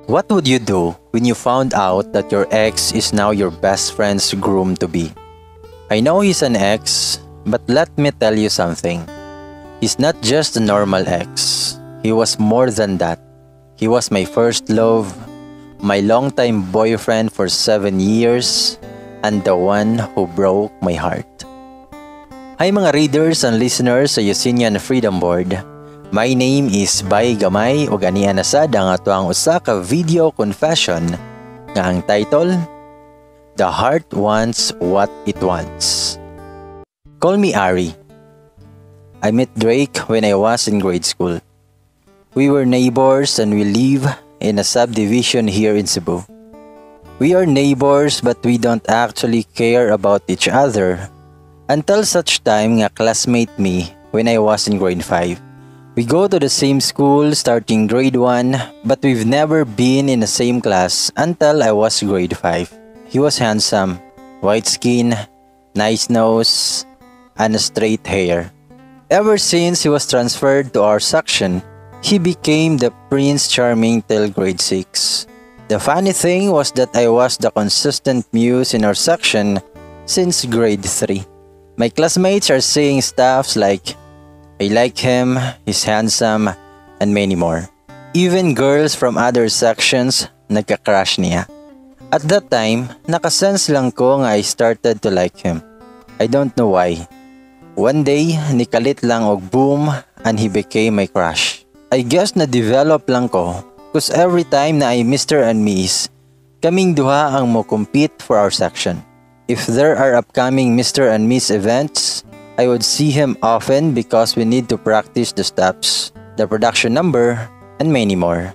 What would you do when you found out that your ex is now your best friend's groom to be? I know he's an ex, but let me tell you something. He's not just a normal ex. He was more than that. He was my first love, my longtime boyfriend for 7 years, and the one who broke my heart. Hi, mga readers and listeners sa Yusinian Freedom Board. My name is Bay Gamay ug ania na sad ang atoang usa ka video confession nga ang title, "The Heart Wants What It Wants." Call me Ari. I met Drake when I was in grade school. We were neighbors and we live in a subdivision here in Cebu. We are neighbors, but we don't actually care about each other until such time nga classmate mi when I was in grade 5. We go to the same school starting grade 1, but we've never been in the same class until I was grade 5. He was handsome, white skin, nice nose, and straight hair. Ever since he was transferred to our section, he became the Prince Charming till grade 6. The funny thing was that I was the consistent muse in our section since grade 3. My classmates are saying stuffs like, "I like him, he's handsome," and many more. Even girls from other sections nagka-crush niya. At that time, nakasense lang ko nga I started to like him. I don't know why. One day, nikalit lang og boom and he became my crush. I guess na-develop lang ko 'cause every time naay Mr. and Miss, kaming duha ang mo compete for our section. If there are upcoming Mr. and Miss events, I would see him often because we need to practice the steps, the production number, and many more.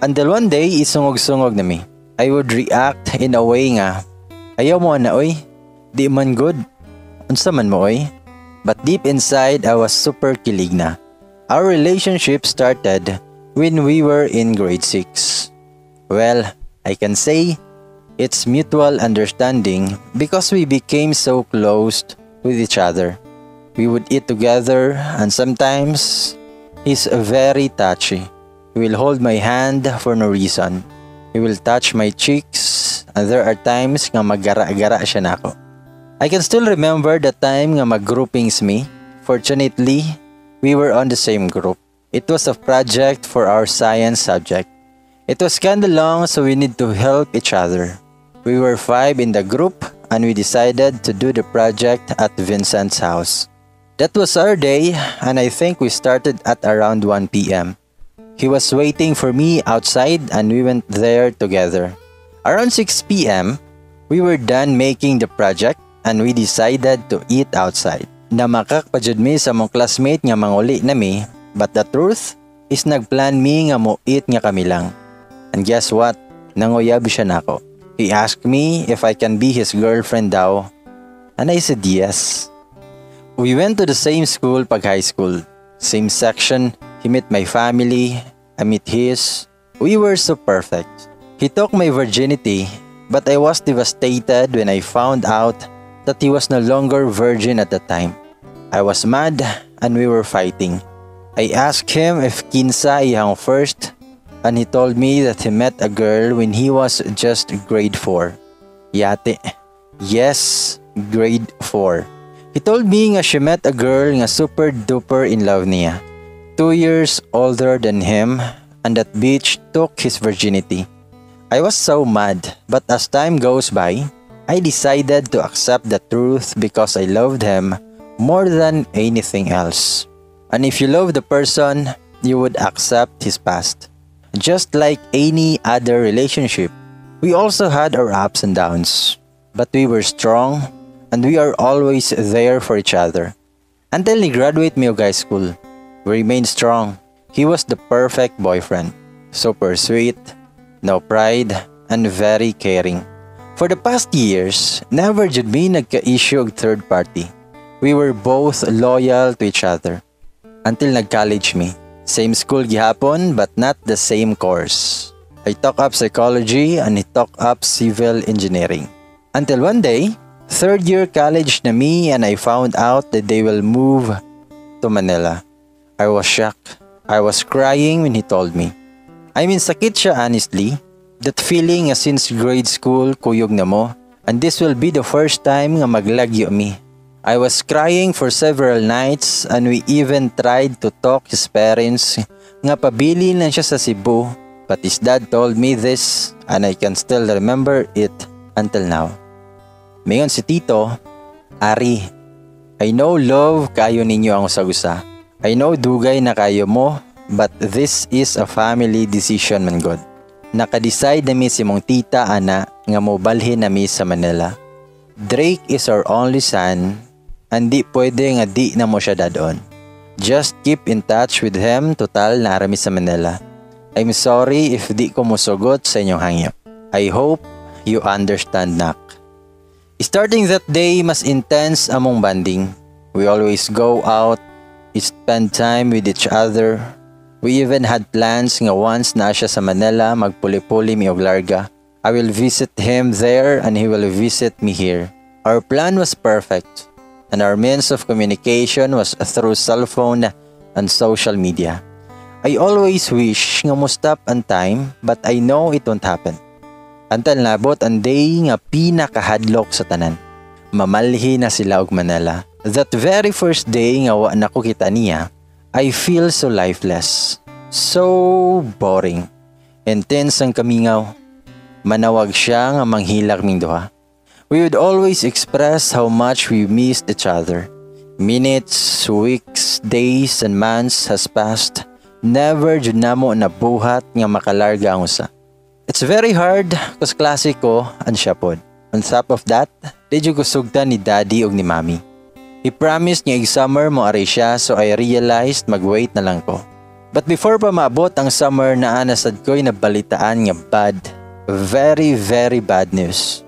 Until one day, isungog-sungog na mi. I would react in a way nga, "Ayaw mo na oy, di man good. Unsa man mo oy?" But deep inside, I was super kilig na. Our relationship started when we were in grade 6. Well, I can say it's mutual understanding because we became so close with each other. We would eat together and sometimes he's very touchy. He will hold my hand for no reason. He will touch my cheeks and there are times nga maggara-gara siya nako. I can still remember the time nga mag-groupings mi. Fortunately, we were on the same group. It was a project for our science subject. It was kinda long, so we need to help each other. We were five in the group and we decided to do the project at Vincent's house. That was our day and I think we started at around 1 p.m. He was waiting for me outside and we went there together. Around 6 p.m., we were done making the project and we decided to eat outside. Namakak pa jud mi sa among classmate nga manguli na mi, but the truth is nagplan mi nga mo eat nga kami lang. And guess what? Nanguyab siya nako. He asked me if I can be his girlfriend daw. And I said yes. We went to the same school pag high school. Same section. He met my family. I met his. We were so perfect. He took my virginity, but I was devastated when I found out that he was no longer virgin at the time. I was mad and we were fighting. I asked him if kinsa iyang first and he told me that he met a girl when he was just grade 4. Yate. Yes, grade 4. He told me nga she met a girl nga super duper in love niya. 2 years older than him, and that bitch took his virginity. I was so mad, but as time goes by, I decided to accept the truth because I loved him more than anything else. And if you love the person, you would accept his past. Just like any other relationship, we also had our ups and downs. But we were strong and we are always there for each other. Until he graduate mi og high school, we remained strong. He was the perfect boyfriend. Super sweet, no pride, and very caring. For the past years, never jud mi nagka-issue og third party. We were both loyal to each other. Until nag-college mi. Same school gihapon, but not the same course. I took up psychology and he took up civil engineering. Until one day, third year college na me and I found out that they will move to Manila. I was shocked. I was crying when he told me. I mean, sakit siya, honestly. That feeling nga since grade school kuyog na mo and this will be the first time nga maglagyo mi. I was crying for several nights and we even tried to talk his parents nga pabilin lang siya sa Cebu, but his dad told me this and I can still remember it until now. Miingon si Tito, "Ari, I know love kaayo ninyo ang usag-usa. I know dugay na kaayo mo, but this is a family decision man god. Nakadecide na mi sa imong tita ana nga mobalhin na mi sa Manila. Drake is our only son and di pwede nga di namo siya dad-on. Just keep in touch with him, total naa ra mi sa Manila. I'm sorry if di ko musugot sa inyong hangyo. I hope you understand, nak." Starting that day, mas intense among bonding. We always go out, spend time with each other. We even had plans nga once naa siya sa Manila, magpuli-puli mi og larga. I will visit him there and he will visit me here. Our plan was perfect and our means of communication was through cell phone and social media. I always wish nga mo stop ang time, but I know it won't happen. Until naabot ang day nga pinakahadlok sa tanan. Mamalhi na sila og Manila. That very first day nga wa na ko kita niya, I feel so lifeless. So boring. Intense ang kamingaw. Manawag siya nga manghilak ming duha. We would always express how much we missed each other. Minutes, weeks, days, and months has passed. Never jud namo nabuhat nga makalarga ang usa. It's very hard cause klase ko and siya pod. On top of that, di jud ko sugtan ni Daddy ug ni Mommy. He promised nga summer moari siya, so I realized mag-wait na lang ko. But before pa maabot ang summer, naa na sad ko'y nabalitaan nga bad, very, very bad news.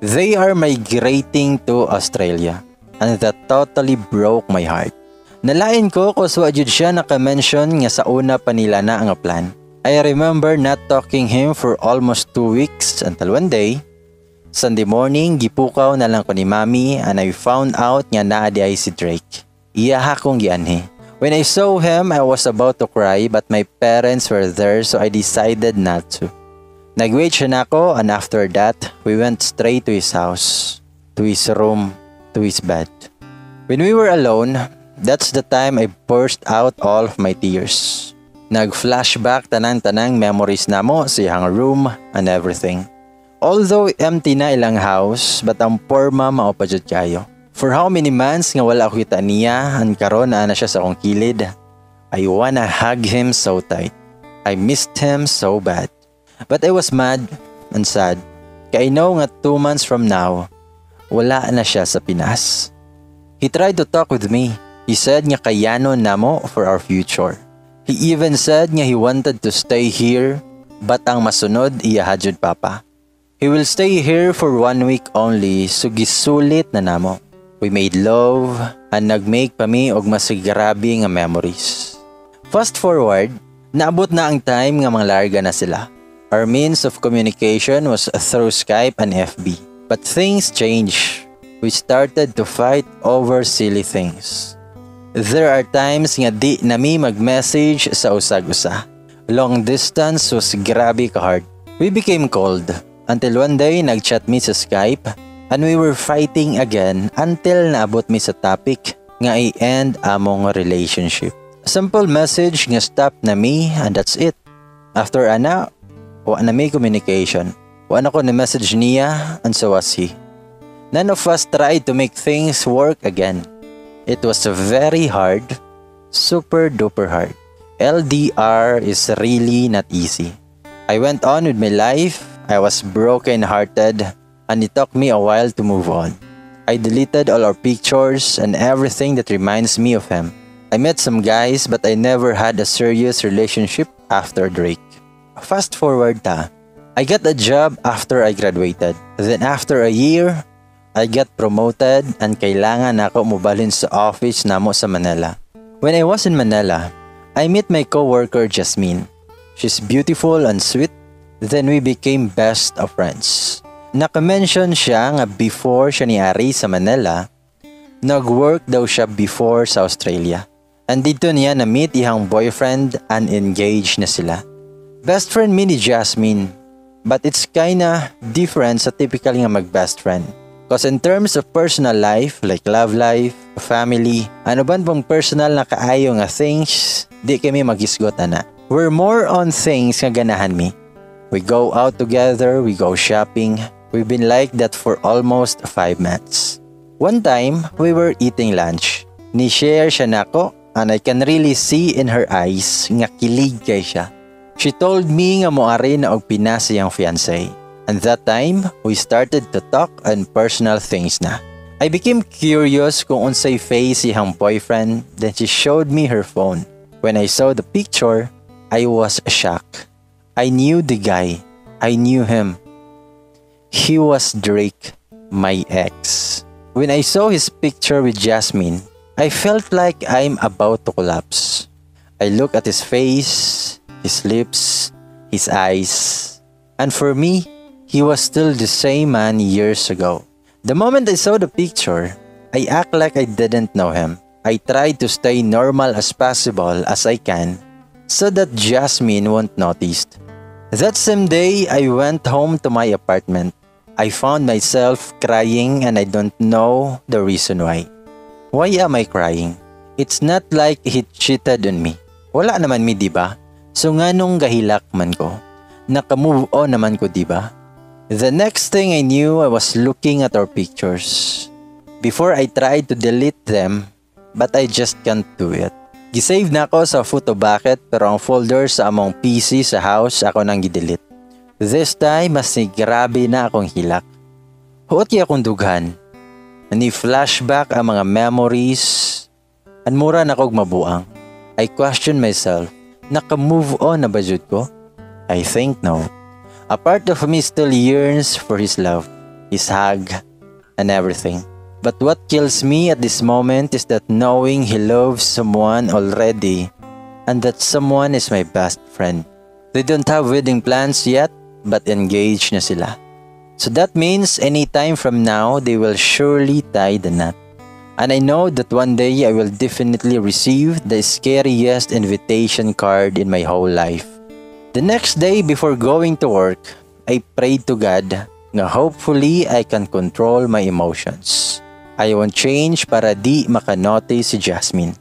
They are migrating to Australia and that totally broke my heart. Nalain ko cause wa jud siya naka-mention nga sa una pa nila na nga plan. I remember not talking him for almost 2 weeks until one day, Sunday morning, gipukaw na lang ko ni Mommy and I found out nga naa diay si Drake. Iyaha kong gianhi. When I saw him, I was about to cry, but my parents were there, so I decided not to. Nag-wait siya nako and after that, we went straight to his house, to his room, to his bed. When we were alone, that's the time I burst out all of my tears. Nag-flashback tanan-tanang memories namo sa iyang room and everything. Although empty na ilang house, but ang porma mao pa jud kaayo. For how many months nga wala ko kita niya, and karon naa na siya sa akong kilid. I wanna hug him so tight. I missed him so bad. But I was mad and sad. Kay I know nga 2 months from now, wala na siya sa Pinas. He tried to talk with me. He said nga kayanon namo for our future. He even said nga he wanted to stay here, but ang masunod iya jud papa. He will stay here for one week only, so gisulit na namo. We made love and nagmake pa mi og mas grabe nga memories. Fast forward, naabot na ang time nga manglarga na sila. Our means of communication was through Skype and FB. But things changed. We started to fight over silly things. There are times nga di na mi mag-message sa usag-usa. Long distance was grabe ka hard. We became cold until one day nag-chat mi sa Skype and we were fighting again until naabot mi sa topic nga i-end among relationship. Simple message nga stop na mi and that's it. After ana, wa na mi communication. Wa na ko ni-message niya and so was he. None of us tried to make things work again. It was very hard, super duper hard. LDR is really not easy. I went on with my life. I was broken hearted and it took me a while to move on. I deleted all our pictures and everything that reminds me of him. I met some guys, but I never had a serious relationship after Drake. Fast forward ta. I got a job after I graduated. Then after a year, I got promoted and kailangan nako mobalhin sa office namo sa Manila. When I was in Manila, I met my coworker Jasmine. She's beautiful and sweet. Then we became best of friends. Naka-mention siya nga before siya niari sa Manila, nag-work daw siya before sa Australia. And didto niya na-meet iyang boyfriend and engaged na sila. Best friend mi ni Jasmine, but it's kinda different sa typical nga mag-best friend. 'Cause in terms of personal life, like love life, family, ano ban bang personal na kaayo nga things, di kami maghisgot ana. We're more on things nga ganahan mi. We go out together, we go shopping. We've been like that for almost 5 months. One time, we were eating lunch. Ni-share siya nako and I can really see in her eyes nga kilig kay siya. She told me nga moari na og Pinas iyang fiancé. And that time, we started to talk on personal things na. I became curious kung unsay face iyang boyfriend, then she showed me her phone. When I saw the picture, I was shocked. I knew the guy. I knew him. He was Drake, my ex. When I saw his picture with Jasmine, I felt like I'm about to collapse. I looked at his face, his lips, his eyes, and for me, he was still the same man years ago. The moment I saw the picture, I act like I didn't know him. I tried to stay normal as possible as I can so that Jasmine won't notice. That same day, I went home to my apartment. I found myself crying and I don't know the reason why. Why am I crying? It's not like he cheated on me. Wala naman mi, di ba? So nganong gahilak man ko? Naka-move on naman ko, di ba? The next thing I knew, I was looking at our pictures. Before, I tried to delete them, but I just can't do it. Gisave nako sa photo bucket pero ang folder sa among PC sa house ako nang gidelete. This time, mas ni grabe na akong hilak. Huot kay akong dughan. Ni flashback ang mga memories. And mura na kog mabuang. I question myself, naka-move on na ba jud ko? I think no. A part of me still yearns for his love, his hug, and everything. But what kills me at this moment is that knowing he loves someone already and that someone is my best friend. They don't have wedding plans yet, but engaged na sila. So that means anytime from now, they will surely tie the knot. And I know that one day I will definitely receive the scariest invitation card in my whole life. The next day before going to work, I prayed to God nga hopefully I can control my emotions. I won't change para di makanotice si Jasmine.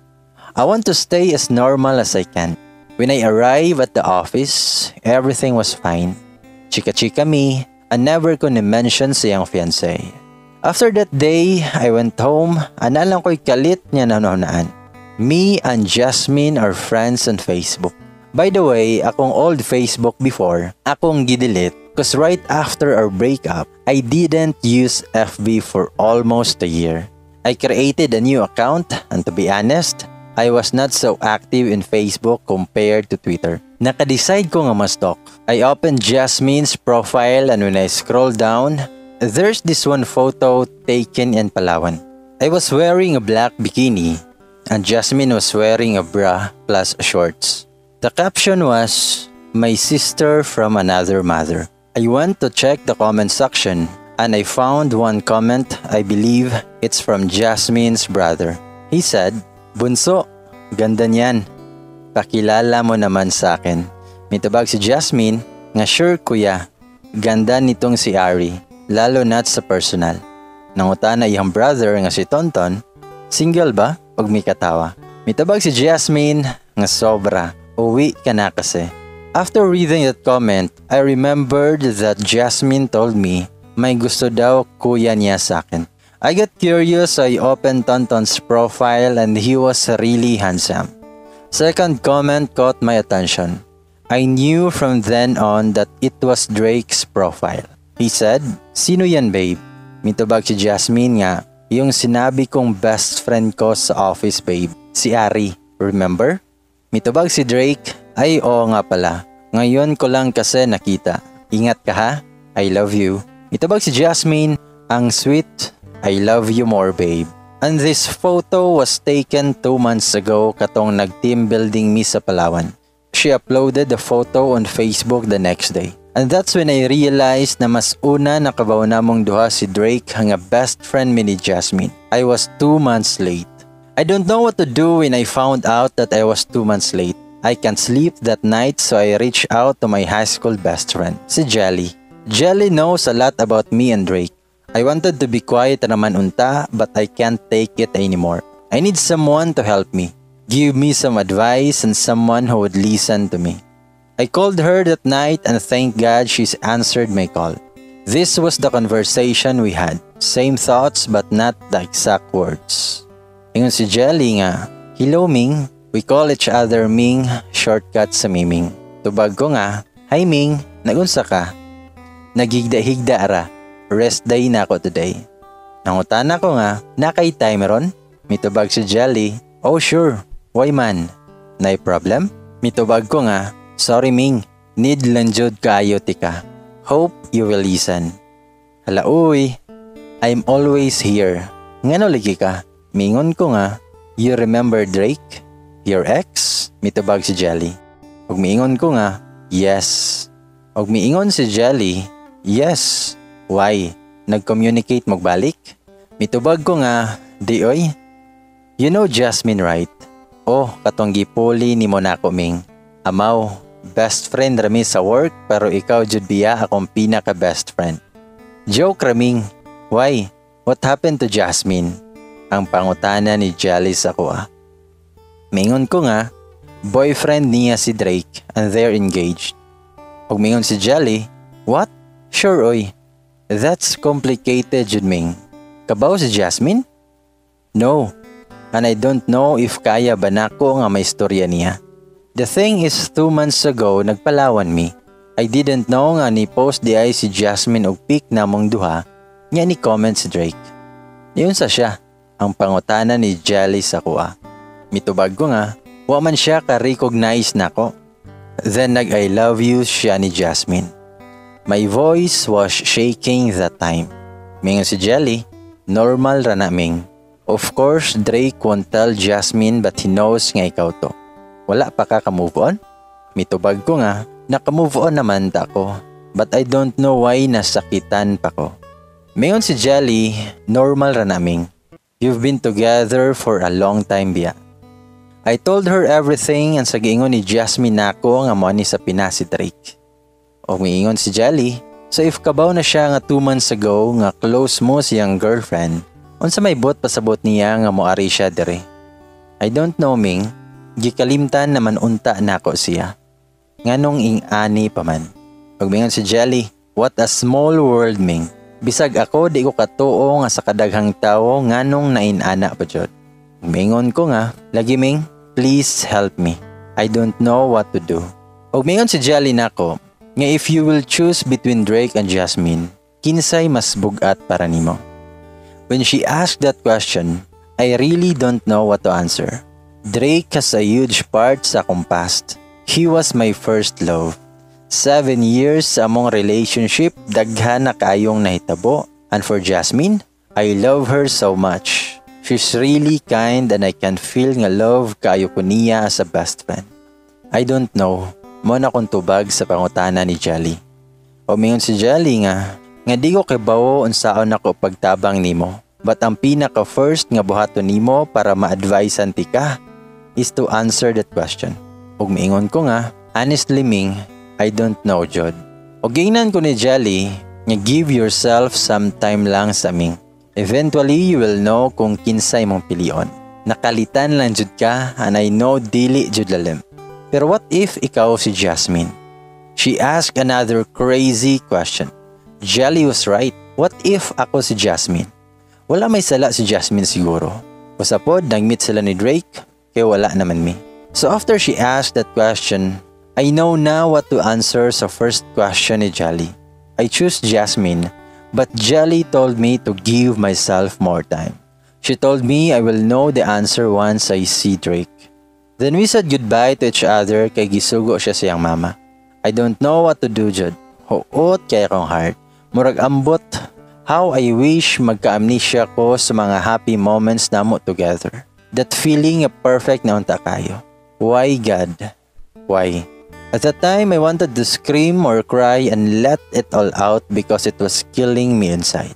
I want to stay as normal as I can. When I arrived at the office, everything was fine. Chika-chika mi, and never ko ni-mention sa iyang fiancé. After that day, I went home and naa lang ko'y kalit nga nahunahunaan. Me and Jasmine are friends on Facebook. By the way, akong old Facebook before, akong gidelete 'cause right after our breakup, I didn't use FB for almost a year. I created a new account and, to be honest, I was not so active in Facebook compared to Twitter. Nakadecide ko nga ma-stalk. I opened Jasmine's profile and when I scroll down, there's this one photo taken in Palawan. I was wearing a black bikini and Jasmine was wearing a bra plus shorts. The caption was, "My sister from another mother." I went to check the comment section and I found one comment. I believe it's from Jasmine's brother. He said, "Bunso, ganda niyan. Pakilala mo naman sa akin." Mitubag si Jasmine nga, "Sure kuya, ganda nitong si Ari, lalo na't sa personal." Nangutana iyang brother nga si Tonton, "Single ba og may katawa?" Mitubag si Jasmine nga, "Sobra, uwi ka na kasi." After reading that comment, I remembered that Jasmine told me may gusto daw kuya niya sa akin. I got curious, so I opened Tonton's profile and he was really handsome. Second comment caught my attention. I knew from then on that it was Drake's profile. He said, "Sino yan, babe?" Mitubag si Jasmine nga, "Yung sinabi kong best friend ko sa office, babe, si Ari, remember?" Mitubag si Drake, "Ay, oo nga pala. Ngayon ko lang kasi nakita. Ingat ka ha, I love you." Mitubag si Jasmine, "Ang sweet, I love you more, babe." And this photo was taken 2 months ago katong nag-team building mi sa Palawan. She uploaded the photo on Facebook the next day. And that's when I realized na mas una nakabaw namong duha si Drake nga best friend mi ni Jasmine. I was 2 months late. I don't know what to do when I found out that I was 2 months late. I can't sleep that night, so I reached out to my high school best friend, si Jelly. Jelly knows a lot about me and Drake. I wanted to be quiet naman unta, but I can't take it anymore. I need someone to help me, give me some advice and someone who would listen to me. I called her that night and thank God she's answered my call. This was the conversation we had. Same thoughts but not the exact words. Ingon si Jelly nga, "Hello, Ming." We call each other Ming, shortcut sa Miming. Tubag ko nga, "Hi Ming, nagunsa ka?" "Naghigda-higda ara. Rest day na ako today." Nangutana ko nga, "Naa kay time ron?" Mitubag si Jelly, "Oh sure, why man? Nay problem?" Mitubag ko nga, "Sorry Ming, need lang jud kaayo tika. Hope you will listen." "Hala uy, I'm always here. Ngano lagi ka?" Mingon ko nga, "You remember Drake? Your ex?" Mitubag si Jelly. Ug miingon ko nga, "Yes." Ug miingon si Jelly, "Yes. Why? Nag-communicate mo'g balik?" Mitubag ko nga, "Di oy. You know Jasmine, right? Oh, katong gipuli nimo nako, Ming. Amaw, best friend rami sa work pero ikaw jud biya akong pinaka best friend. Joke ra, Ming. Why? What happened to Jasmine?" Ang pangutana ni Jelly sa akoa. Mingon ko nga, "Boyfriend niya si Drake and they're engaged." Ug mingon si Jelly, "What? Sure oy. That's complicated jud, Ming. Kabaw si Jasmine?" "No. And I don't know if kaya ba nako nga may istorya niya. The thing is, 2 months ago, nagpalawan mi. I didn't know nga ni post diay si Jasmine og pic namong duha, nga ni comment si Drake." "Niunsa siya?" Ang pangutana ni Jelly sa akoa. Mitubag ko nga, "Wa man siya ka-recognize nako. Then nag I love you siya ni Jasmine." My voice was shaking that time. Mingon si Jelly, "Normal ra na, Ming. Of course, Drake won't tell Jasmine, but he knows nga ikaw to. Wala pa ka ka-move on?" Mitubag ko nga, "Naka-move on naman ta ko. But I don't know why nasakitan pa ko." Mingon si Jelly, "Normal ra na, Ming. You've been together for a long time biya." I told her everything and sa giingon ni Jasmine nako nga mo ni sa Pinas si Drake. O miingon si Jelly, "So if kabaw na siya nga 2 months ago nga close mo siyang girlfriend, unsa may buot pasabot niya nga moari siya dire?" "I don't know, Ming. Gikalimtan naman unta nako siya. Nganong ing-ani pa man?" Ug mingon si Jelly, "What a small world, Ming. Bisag ako di ko katuo nga sa kadaghang tawo, nganong nainana pa jud." Mingon ko nga, "Lagi Ming, please help me. I don't know what to do." Ug mingon si Jelly nako, nga if you will choose between Drake and Jasmine, kinsay mas bugat para nimo? When she asked that question, I really don't know what to answer. Drake has a huge part sa akong past. He was my first love. 7 years sa among relationship, daghan na kaayong nahitabo. And for Jasmine, I love her so much. She's really kind and I can feel nga love kaayo ko niya as a best friend. I don't know. Mao na akong tubag sa pangutana ni Jelly. O mingon si Jelly nga di ko kibawo unsaon ako pagtabang nimo. But ang pinaka first nga buhaton nimo para ma-advisean ti ka is to answer that question. Ug miingon ko nga, "Honestly Ming, I don't know jud." Ug giingnan ko ni Jelly nga give yourself some time lang sa Ming. Eventually you will know kung kinsay mong pilion. Nakalitan lang jud ka and I know dili jud lalim. Pero what if ikaw si Jasmine? She asked another crazy question. Jelly was right. What if ako si Jasmine? Wala may sala si Jasmine siguro. Usa pod, nag-meet sila ni Drake, kaya wala naman mi. So after she asked that question, I know now what to answer sa first question ni Jelly. I choose Jasmine, but Jelly told me to give myself more time. She told me I will know the answer once I see Drake. Then we said goodbye to each other kay gisugo siya siyang mama. I don't know what to do jud. Huot kay akong heart. Murag ambot. How I wish magka-amnesia ko sa mga happy moments namo together. That feeling nga perfect na unta kayo. Why, God? Why? At that time, I wanted to scream or cry and let it all out because it was killing me inside.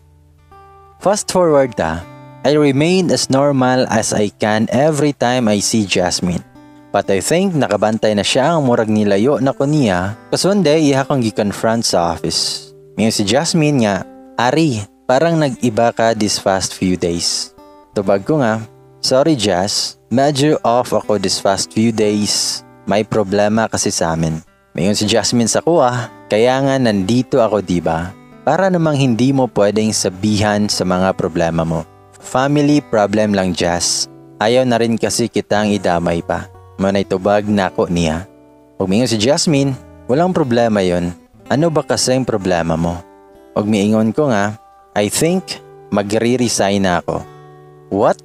Fast forward ta, I remained as normal as I can every time I see Jasmine. But I think nakabantay na siya ang murag nilayo na ko niya 'cause one day iya akong gi-confront sa office. Miingon si Jasmine nga, "Ari, parang nag-iba ka this past few days." Tubag ko nga, "Sorry Jas, medyo off ako this past few days. May problema kasi sa amin." Miingon si Jasmine sa akoa, "Kaya nga nandito ako, di ba? Para namang hindi mo pwedeng sabihan sa mga problema mo." "Family problem lang, Jas. Ayaw na rin kasi kitang idamay pa." Mao nay tubag nako niya. Ug miingon si Jasmine, "Walang problema yon. Ano ba kasing problema mo?" Ug miingon ko nga, "I think magre-resign na ako." "What?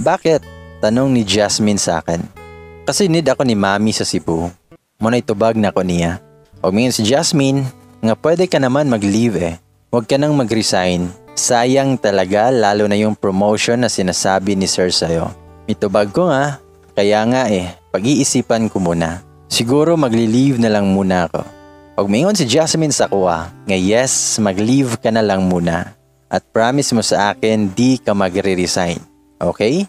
Bakit?" Tanong ni Jasmine sa akin. "Kasi need ako ni Mami sa Cebu." Mao nay tubag nako niya. Ug miingon si Jasmine, nga pwede ka naman mag-leave eh. Huwag ka nang mag-resign. Sayang talaga, lalo na yung promotion na sinasabi ni sir sa'yo. Mitubag ko nga, "Kaya nga eh, pag-iisipan ko muna. Siguro magli-leave na lang muna ako." Ug miingon si Jasmine sa akoa, nga yes, mag-leave ka na lang muna. At promise mo sa akin di ka magre-resign. Okay?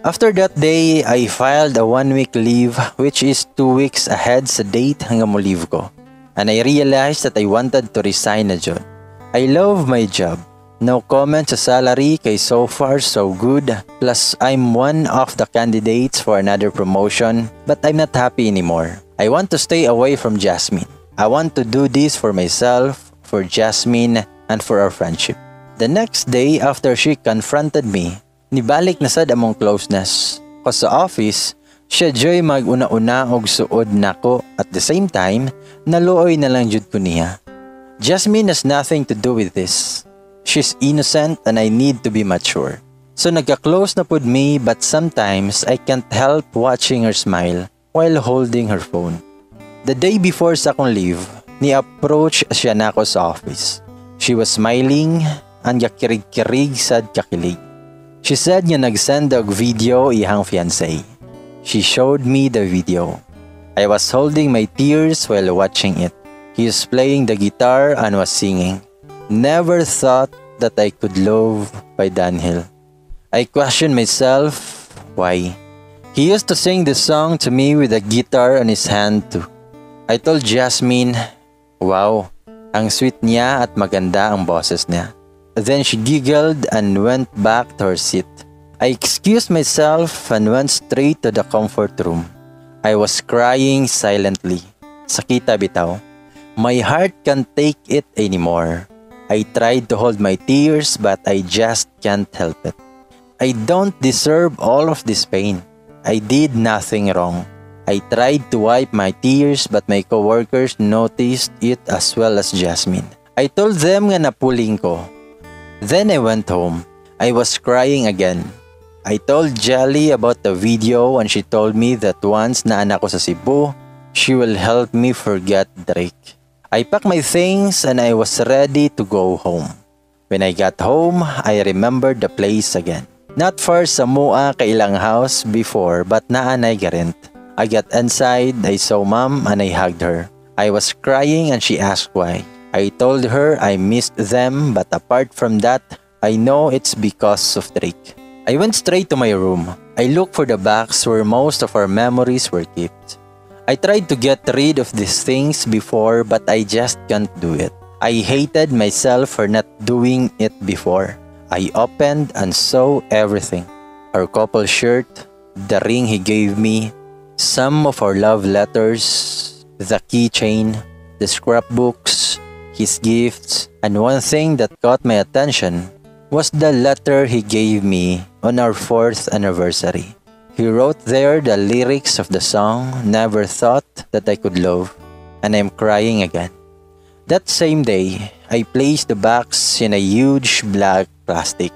After that day, I filed a 1 week leave, which is 2 weeks ahead sa date hanggang mo leave ko. And I realized that I wanted to resign na jud. I love my job. No comment sa salary kay so far so good. Plus, I'm one of the candidates for another promotion, but I'm not happy anymore. I want to stay away from Jasmine. I want to do this for myself, for Jasmine, and for our friendship. The next day after she confronted me, nibalik na sad among closeness. 'Cause sa office, siya juy mag-una-una og suod nako. At the same time, naluoy na lang jud ko niya. Jasmine has nothing to do with this. She's innocent and I need to be mature. So nagka-close na pud me, but sometimes I can't help watching her smile while holding her phone. The day before sa akong leave, ni-approach siya nako sa office. She was smiling and gakirig-kirig sad kakilig. She said nga nag-send og video iyang fiancé. She showed me the video. I was holding my tears while watching it. He is playing the guitar and was singing "Never Thought That I Could Love" by Dunhill. I questioned myself why. He used to sing the song to me with a guitar on his hand too. I told Jasmine, "Wow, ang sweet niya at maganda ang boses niya." Then she giggled and went back to her seat. I excused myself and went straight to the comfort room. I was crying silently. Sakita bitaw. My heart can't take it anymore. I tried to hold my tears, but I just can't help it. I don't deserve all of this pain. I did nothing wrong. I tried to wipe my tears, but my coworkers noticed it as well as Jasmine. I told them nga napuling ko. Then I went home. I was crying again. I told Jelly about the video and she told me that once naa na ko sa Cebu, she will help me forget Drake. I packed my things and I was ready to go home. When I got home, I remembered the place again. Not far sa amoa kay ilang house before, but naa nay garent. I got inside, I saw Mom and I hugged her. I was crying and she asked why. I told her I missed them, but apart from that, I know it's because of Drake. I went straight to my room. I looked for the box where most of our memories were kept. I tried to get rid of these things before, but I just can't do it. I hated myself for not doing it before. I opened and saw everything. Our couple shirt, the ring he gave me, some of our love letters, the keychain, the scrapbooks, his gifts, and one thing that caught my attention was the letter he gave me on our fourth anniversary. He wrote there the lyrics of the song "Never Thought That I Could Love," and I'm crying again. That same day, I placed the box in a huge black plastic,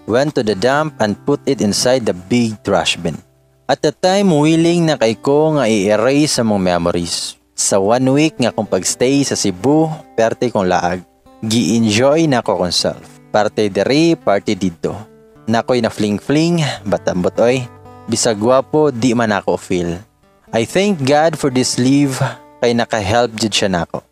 went to the dump and put it inside the big trash bin. At the time, willing na kay ko nga i-erase among memories. Sa one week nga akong pagstay sa Cebu, perte kong laag. Gi-enjoy nako akong self. Parte diri, party didto. Naa koy na fling-fling, but ambot oy. Bisag gwapo, di man ako feel. I thank God for this leave kay naka-help jud siya nako.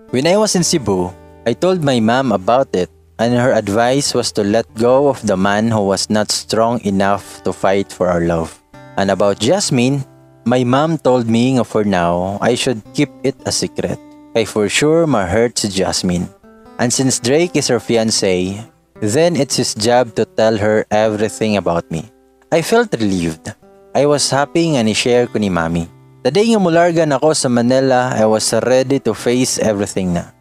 When I was in Cebu, I told my mom about it and her advice was to let go of the man who was not strong enough to fight for our love. And about Jasmine, My mom told me nga for now, I should keep it a secret. Kay for sure ma-hurt si Jasmine. And since Drake is her fiancé, then it's his job to tell her everything about me. I felt relieved. I was happy nga ni-share ko ni Mami. The day nga mularga nako sa Manila, I was ready to face everything na.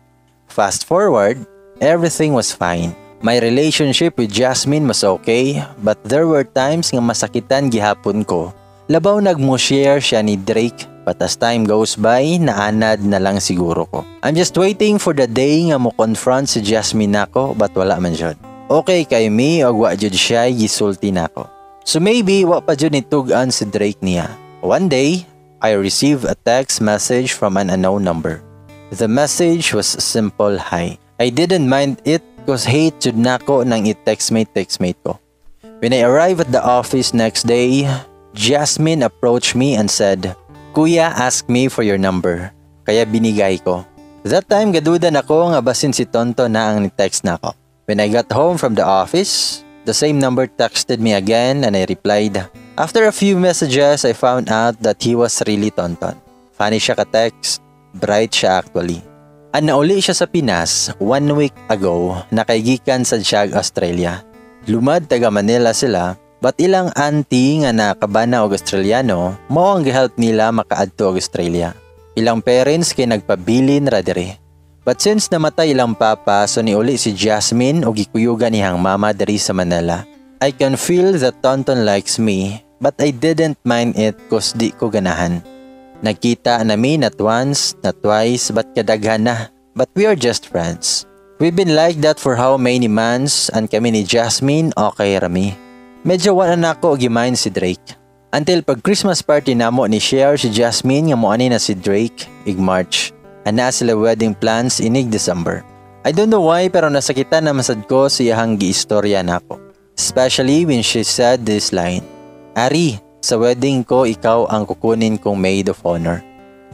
Fast forward, everything was fine. My relationship with Jasmine was okay, but there were times nga masakitan gihapon ko. Labaw nag mo share siya ni Drake, but as time goes by, naanad na lang siguro ko. I'm just waiting for the day nga mo confront si Jasmine nako, but wala man jud. Okay kay mi og wa jud siya gisulti nako. So maybe wa pa jud nitug-an si Drake niya. One day, I received a text message from an unknown number. The message was simple "hi." I didn't mind it 'cause hate jud nako nang i-textmate textmate ko. When I arrived at the office next day, Jasmine approached me and said, "Kuya asked me for your number, kaya binigay ko." That time, gaduda nako nga basin si Tonto na ang ni-text nako. When I got home from the office, the same number texted me again and I replied. After a few messages, I found out that he was really Tonton. Funny siya ka-text, bright siya actually. Ang nauli siya sa Pinas one week ago na kay gikan sa siya Australia. Lumad taga Manila sila, but ilang auntie nga nakabana og Australiano mao ang gihelp nila makaadto og Australia. Ilang parents kay nagpabilin ra diri. But since namatay ilang papa, so niuli si Jasmine og gikuyugan niyang mama diri sa Manila. I can feel that Tonton likes me, but I didn't mind it 'cause di ko ganahan. Nagkita nami not once, not twice, but kadaghan na. But we are just friends. We've been like that for how many months and kami ni Jasmine, okay rami. Medyo wala na ako gi-mind si Drake. Until pag Christmas party namo, ni share si Jasmine nga moani na si Drake ig March. Ana sila wedding plans inig December. I don't know why, pero nasakitan na masad ko sa iyahang giistorya nako. Especially when she said this line, "Ari, sa wedding ko, ikaw ang kukunin kong maid of honor."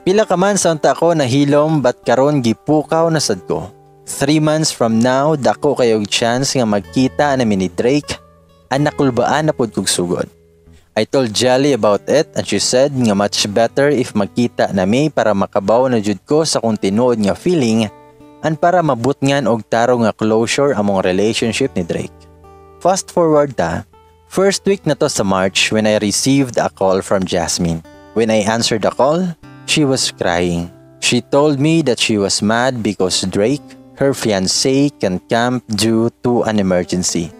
Pila ka months unta ko nahilom, but karon gipukaw na sad ko. 3 months from now, dako kayog chance nga magkita nami ni Drake. Anak, kulbaan na pud kog sugod. I told Jelly about it and she said nga much better if magkita nami para makabaw na jud ko sa kung tinuod nga feeling and para mabutngan og tarong nga closure among relationship ni Drake. Fast forward ta, first week na to sa March when I received a call from Jasmine. When I answered the call, she was crying. She told me that she was mad because Drake, her fiancé, can come due to an emergency.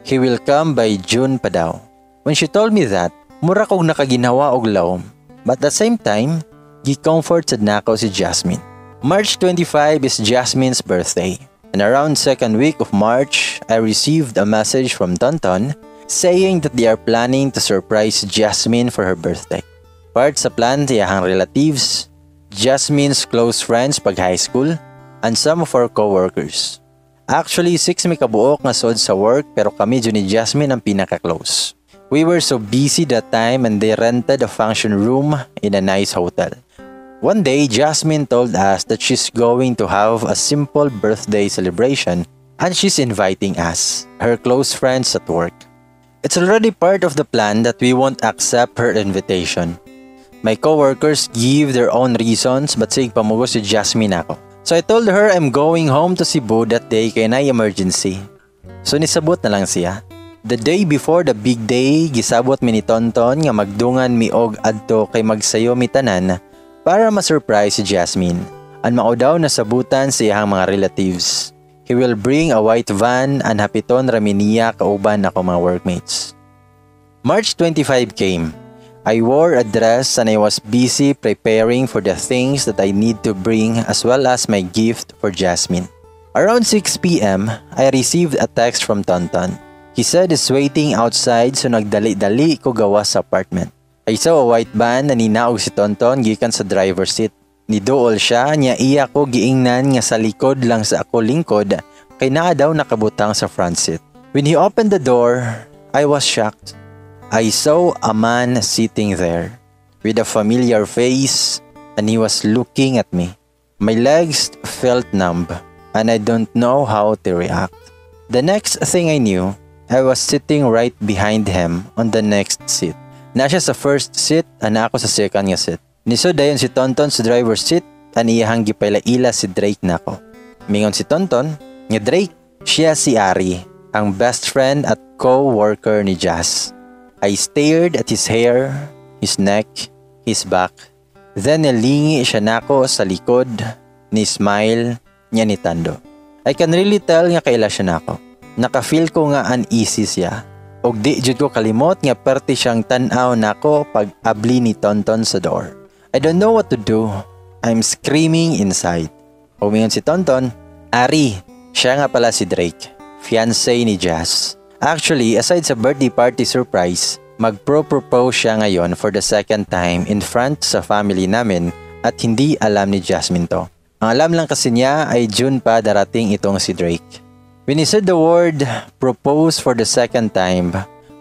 He will come by June pa daw. When she told me that, mura kog nakaginhawa og lawom. But at the same time, gi-comfort sad nako si Jasmine. March 25 is Jasmine's birthday. And around second week of March, I received a message from Tonton saying that they are planning to surprise Jasmine for her birthday. Part sa plan, iyahang relatives, Jasmine's close friends pag high school, and some of our co-workers. Actually, six mi kabuok nga sod sa work, pero kami jud ni Jasmine ang pinaka-close. We were so busy that time and they rented a function room in a nice hotel. One day, Jasmine told us that she's going to have a simple birthday celebration and she's inviting us, her close friends at work. It's already part of the plan that we won't accept her invitation. My coworkers give their own reasons, but sige pamugos si Jasmine nako. So I told her I'm going home to Cebu that day kay na emergency. So nisabot na lang siya. The day before the big day, gisabot mi ni Tonton nga magdungan mi og adto kay magsayo mi tanan para ma-surprise si Jasmine. Ang mao daw nasabutan sa iyang mga relatives. He will bring a white van and hapiton rami niya kauban ako mga workmates. March 25 came. I wore a dress and I was busy preparing for the things that I need to bring as well as my gift for Jasmine. Around 6 p.m., I received a text from Tonton. He said he's waiting outside, so nagdali-dali ko gawas sa apartment. I saw a white van na ninaog si Tonton gikan sa driver's seat. Niduol siya niya, iya ko giingnan nga sa likod lang sa ako lingkod kay naa daw nakabutang sa front seat. When he opened the door, I was shocked. I saw a man sitting there with a familiar face and he was looking at me. My legs felt numb and I don't know how to react. The next thing I knew, I was sitting right behind him on the next seat. Na siya sa first seat, ana ako sa second nga seat. Nisud dayon si Tonton sa driver's seat, an iyahang gipaila-ila si Drake nako. Mingon si Tonton, nga Drake, siya si Ari, ang best friend at co-worker ni Jazz. I stared at his hair, his neck, his back. Then nilingi siya nako sa likod, ni smile niya ni tando. I can really tell nga kaila siya nako. Naka-feel ko nga uneasy siya. Og di jud ko kalimot nga perti siyang tan-aw nako pag abli ni Tonton sa door. I don't know what to do. I'm screaming inside. Umingon si Tonton, "Ari, siya nga pala si Drake, fiancé ni Jazz. Actually, aside sa birthday party surprise, magpro-propose siya ngayon for the second time in front sa family namin at hindi alam ni Jasmine to. Ang alam lang kasi niya ay June pa darating itong si Drake." When he said the word "propose for the second time,"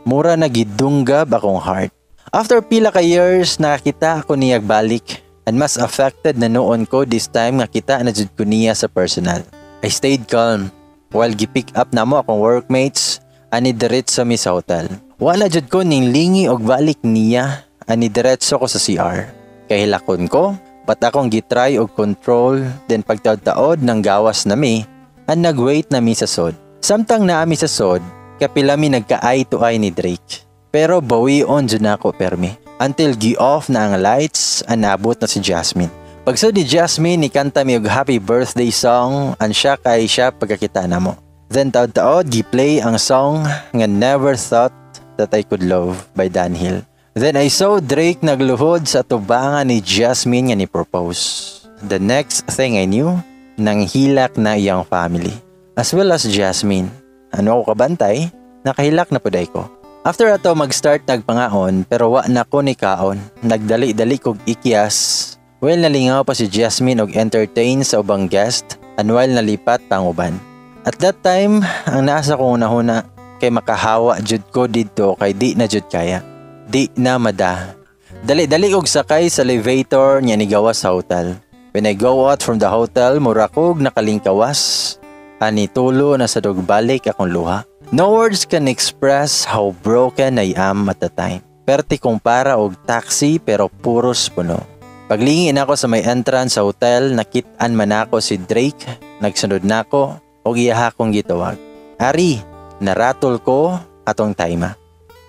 mura na gidunggab akong heart. After pila ka years, nakakita ako niya balik and mas affected na noon ko this time nga kita na jud ko niya sa personal. I stayed calm while gi-pick up namo akong workmates ani diretso mi sa hotel. Wala jud ko ning lingi og balik niya ani diretso ko sa CR. Kay hilakon ko, but akong gitry og control, then pagtaod-taod ng gawas na mi and nagwait na mi sa sod. Samtang naa mi sa sod, kapila mi nagka-eye to eye ni Drake. Pero bawion jud nako permi. Until gi-off na ang lights and naabot na si Jasmine. Pagsud ni Jasmine, ni kanta mi og happy birthday song and siya kay siya pagkakita namo. Then taod-taod gi-play ang song nga "Never Thought That I Could Love" by Dan Hill. Then I saw Drake nagluhod sa tubangan ni Jasmine nga ni propose. The next thing I knew, nanghilak na iyang family as well as Jasmine. Ano ako kabantay, nakahilak na puday ko. After ato mag-start nagpangaon pero wa na ko ni kaon. Nagdali-dali kog ikyas. Well, nalingaw pa si Jasmine og entertain sa ubang guest and while nalipat pang uban. At that time, ang nasa kong hunahuna kay makahawa jud ko didto kay di na jud kaya. Di na mada. Dali-dali og sakay sa elevator niya nigawas sa hotel. When I go out from the hotel, mura kog nakalingkawas. Ani tulo na sa balik akong luha. No words can express how broken I am at the time. Perti kong para og taxi pero puros puno. Paglingin ako sa may entrance sa hotel, nakit-an man ako si Drake, nagsunod nako og iyaha kong gitawag. "Ari," naratol ko atong time.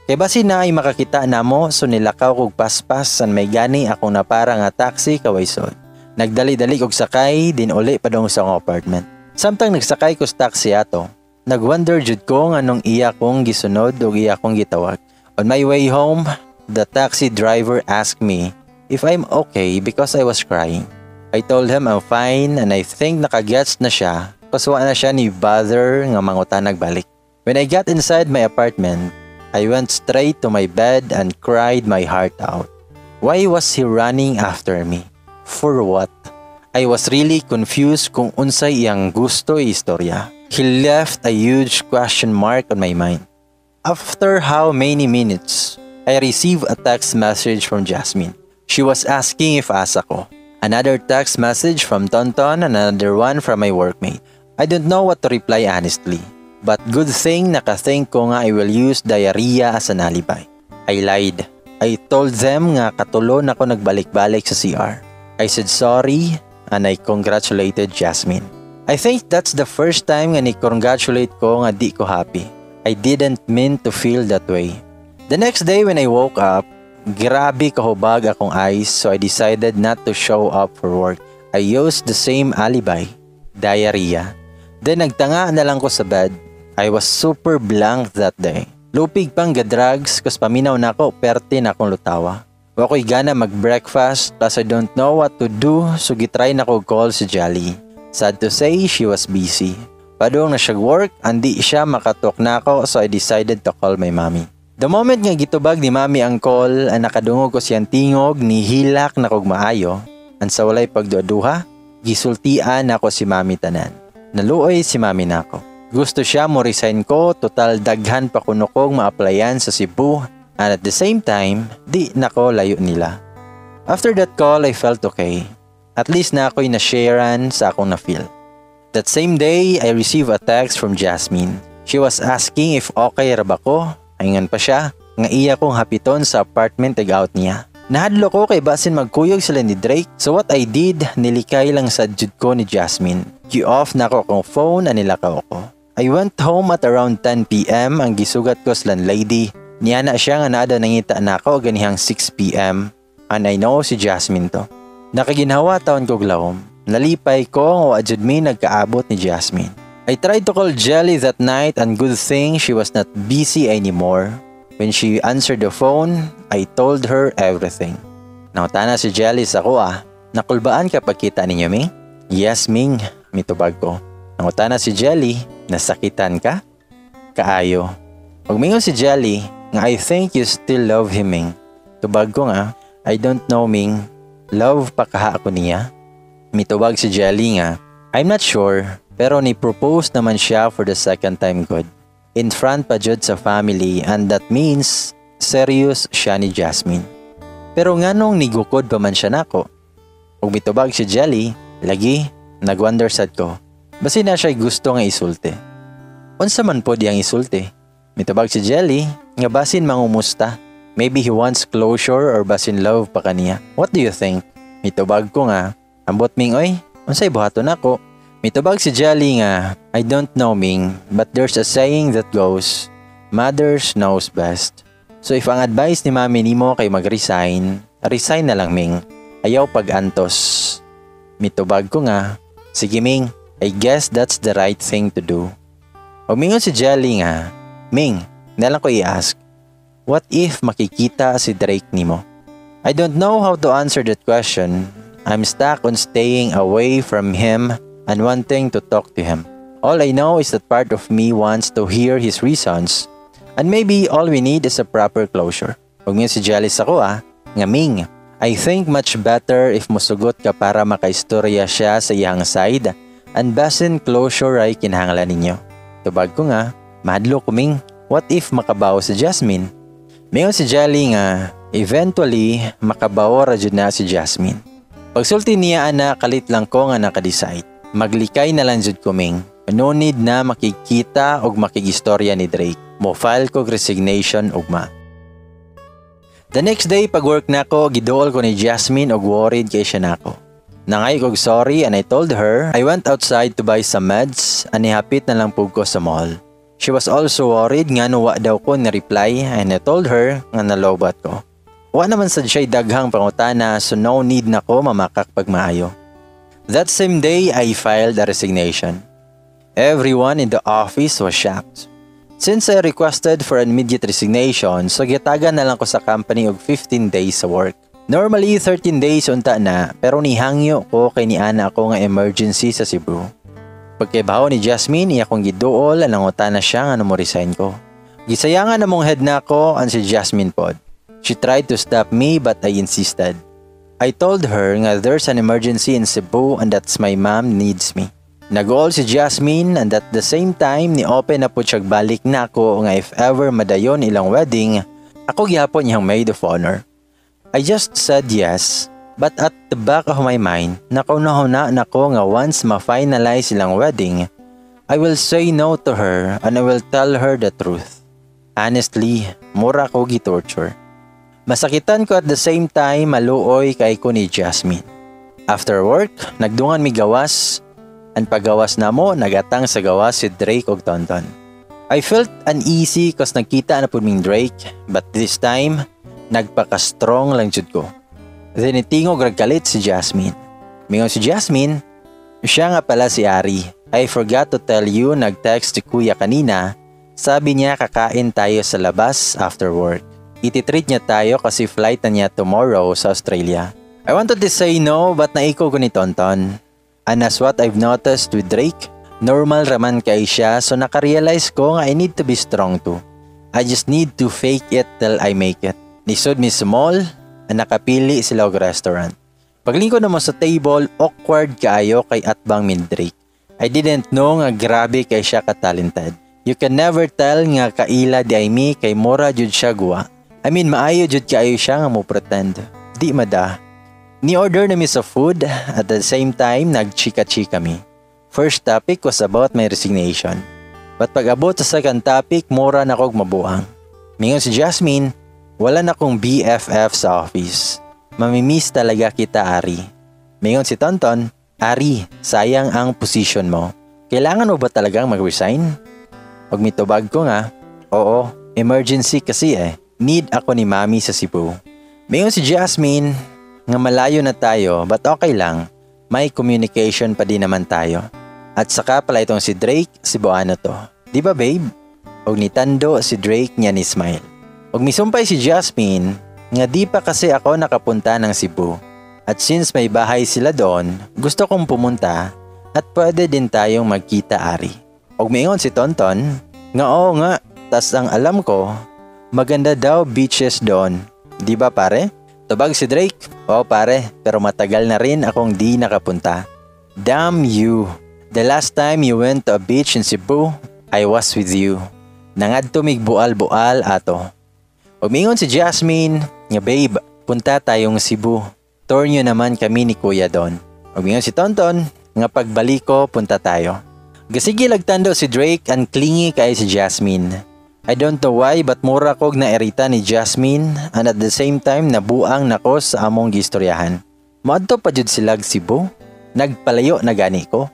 Kay basi na ay makakita namo, so nilakaw kog paspas san may gani akong napara nga taxi kaway sod. Nagdali-dali kog sakay din uli padong sa akong apartment. Samtang nagsakay ko sa taxi ato, nagwonder jud ko nganong iya kong gisunod ug iya kong gitawag. On my way home, the taxi driver asked me if I'm okay because I was crying. I told him I'm fine and I think nakagets na siya kasi wa na siya ni bother nga mangutanag balik. When I got inside my apartment, I went straight to my bed and cried my heart out. Why was he running after me? For what? I was really confused kung unsay iyang gusto istorya. He left a huge question mark on my mind. After how many minutes, I received a text message from Jasmine. She was asking if asa ko. Another text message from Tonton and another one from my workmate. I don't know what to reply, honestly. But good thing nakathink ko nga I will use diarrhea as an alibi. I lied. I told them nga katulo na ko nagbalik-balik sa CR. I said sorry and I congratulated Jasmine. I think that's the first time nga ni-congratulate ko nga di ko happy. I didn't mean to feel that way. The next day when I woke up, grabe kahubag akong eyes, so I decided not to show up for work. I used the same alibi, diarrhea. Then nagtanga na lang ko sa bed. I was super blank that day. Lupig pang ga-drugs 'cause paminaw nako perte na akong lutawa. Wa ko'y gana mag-breakfast plus I don't know what to do, so gitry na ko call si Jolly. Sad to say, she was busy. Padung na siya work, andi siya makatalk nako, so I decided to call my mommy. The moment nga gitubag ni Mami ang call, ang nakadungog ko siyang tingog, nihilak na kog maayo, and sa walay pagduaduha, gisultian nako si Mami tanan. Naluoy si Mami nako. Gusto siya mo resign ko, total daghan pa kuno kong ma-applyan sa Cebu and at the same time, di nako layo nila. After that call, I felt okay. At least na ako'y na-sharean sa akong na-feel. That same day, I received a text from Jasmine. She was asking if okay ra ba ko. Ingon pa siya, nga iya kong hapiton sa apartment out niya. Nahadlok ko kay basin magkuyog sila ni Drake. So what I did, nilikay lang sa jud ko ni Jasmine. Gi-off nako akong phone and nilakaw ko. I went home at around 10 p.m. Ang gisugat ko sa landlady. Niana siya nga naa daw nangita nako ganihang 6 p.m. And I know si Jasmine to. Nakaginhawa taon ko glawom. Nalipay ko nga wa jud mi nagkaabot ni Jasmine. I tried to call Jelly that night and good thing she was not busy anymore. When she answered the phone, I told her everything. Nangutana si Jelly sa ako ah, "Nakulbaan ka pagkita ninyo, Ming?" "Yes, Ming," mitubag ko. Nangutana si Jelly, "Nasakitan ka?" "Kaayo." Ug mingon si Jelly, nga "I think you still love him, Ming." Tubag ko nga, "I don't know, Ming. Love pa kaha ako niya?" Mitubag si Jelly nga, "I'm not sure, pero ni-propose naman siya for the second time gud. In front pa jud sa family and that means serious siya ni Jasmine. Pero nganong nigukod pa man siya nako?" Ug mitubag si Jelly, "Lagi, nagwonder sad ko. Basin naa siya gusto nga isulti." "Unsa man pod iyang isulti?" Mitubag si Jelly, nga basin mangumusta. "Maybe he wants closure or basin love pa kaniya. What do you think?" Mitubag ko nga, "Ambot, Ming, oy, unsay buhaton nako?" Mitubag si Jelly nga, "I don't know, Ming, but there's a saying that goes, mothers knows best. So if ang advice ni mami nimo kay mag-resign, resign na lang, Ming. Ayaw pag-antos." Mitubag ko nga, "Sige, Ming, I guess that's the right thing to do." Ug mingon si Jelly nga, "Ming, naa lang ko i-ask, what if makikita si Drake nimo?" I don't know how to answer that question. I'm stuck on staying away from him and wanting to talk to him. All I know is that part of me wants to hear his reasons and maybe all we need is a proper closure. Ug mingon si Jelly sa ako ah, nga "Ming, I think much better if musugot ka para makaistorya siya sa iyang side and basin closure ay kinahanglan ninyo." Tubag ko nga, "Mahadlok ko, Ming. What if makabawo si Jasmine?" Mingon si Jelly nga, "Eventually, makabawo ra jud na si Jasmine." Pagsulti niya ana, kalit lang ko nga naka-decide. Maglikay na lang jud ko, Ming. No need na makikita og makigistorya ni Drake. Mo file ko resignation ugma. The next day, pag work nako, giduol ko ni Jasmine og worried kay siya nako. Nangay kog sorry and I told her I went outside to buy some meds and nihapit na lang pug ko sa mall. She was also worried nga wa daw ko ni-reply and I told her nga nalobat ko. Wa naman sad siya daghang pangutana so no need na ko mamakak pagmaayo. That same day, I filed a resignation. Everyone in the office was shocked. Since I requested for an immediate resignation, so gitagan na lang ko sa company og 15 days sa work. Normally, 13 days unta na, pero nihangyo ko kay niana ako nga emergency sa Cebu. Pagkaibaw ni Jasmine, iya kong giduol, nangutana siya nga mo resign ko. Gisayangan among head nako and si Jasmine pod. She tried to stop me but I insisted. I told her nga there's an emergency in Cebu and that's my mom needs me. Nag-all si Jasmine and at the same time ni open na po siya balik nako nga if ever madayon ilang wedding, ako gihapon niyang maid of honor. I just said yes, but at the back of my mind, nakaunahuna nako nga once ma-finalize ilang wedding, I will say no to her and I will tell her the truth. Honestly, mura ko gi-torture. Masakitan ko at the same time maluoy kay ko ni Jasmine. After work, nagdungan mi gawas. Ang paggawas namo, nagatang sa gawas si Drake og Tonton. I felt uneasy cause nagkita na pud ming Drake, but this time, nagpaka-strong lang jud ko. Then itingog rag kalit si Jasmine. Mingon si Jasmine, "Siya nga pala si Ari. I forgot to tell you, nag-text si kuya kanina. Sabi niya kakain tayo sa labas after work. Ititreat niya tayo kasi flight na niya tomorrow sa Australia." I wanted to say no, but naiko ko ni Tonton. And as what I've noticed with Drake, normal raman kay siya, so nakarealize ko nga I need to be strong too. I just need to fake it till I make it. Nisod mi sa mall, and nakapili sila og restaurant. Paglingkod namo sa table, awkward kaayo kay atbang mi ni Drake. I didn't know nga grabe kay siya ka-talented. You can never tell nga kaila diay mi kay mura jud siya guwa. I mean, maayo jud kaayo siya nga mo pretend. Di mada. Ni-order na mi sa food, at the same time nagchika-chika mi. First topic was about my resignation. But pag abot sa second topic, mura na kog mabuang. Mingon si Jasmine, "Wala na kong BFF sa office. Mamimiss talaga kita, Ari." Mingon si Tonton, "Ari, sayang ang position mo. Kailangan mo ba talagang mag-resign?" Ug mitubag ko nga, "Oo, emergency kasi eh. Need ako ni Mami sa Cebu." Mingon si Jasmine, nga malayo na tayo but okay lang. May communication pa din naman tayo. At saka pala itong si Drake, Cebuano to. Di ba, babe? Og nitando si Drake niya ni smile. Og misumpay si Jasmine nga di pa kasi ako nakapunta ng Cebu. At since may bahay sila doon, gusto kong pumunta at pwede din tayong magkita, Ari. Og miingon si Tonton nga oo nga, tas ang alam ko, maganda daw beaches doon. Di ba, pare? Tubag si Drake, "Oo pare, pero matagal na rin akong di nakapunta." "Damn you. The last time you went to a beach in Cebu, I was with you. Nangadto mig bual-bual ato." Ug miingon si Jasmine nga, "Babe, punta tayong Cebu. Tour nyo naman kami ni Kuya doon." Ug miingon si Tonton nga pagbalik ko, punta tayo. Gasige lag tando si Drake and clingy kay si Jasmine. I don't know why but mura kog nairita ni Jasmine and at the same time nabuang nako sa among gistoryahan. Moadto pa jud silag Cebu. Nagpalayo na gani ko.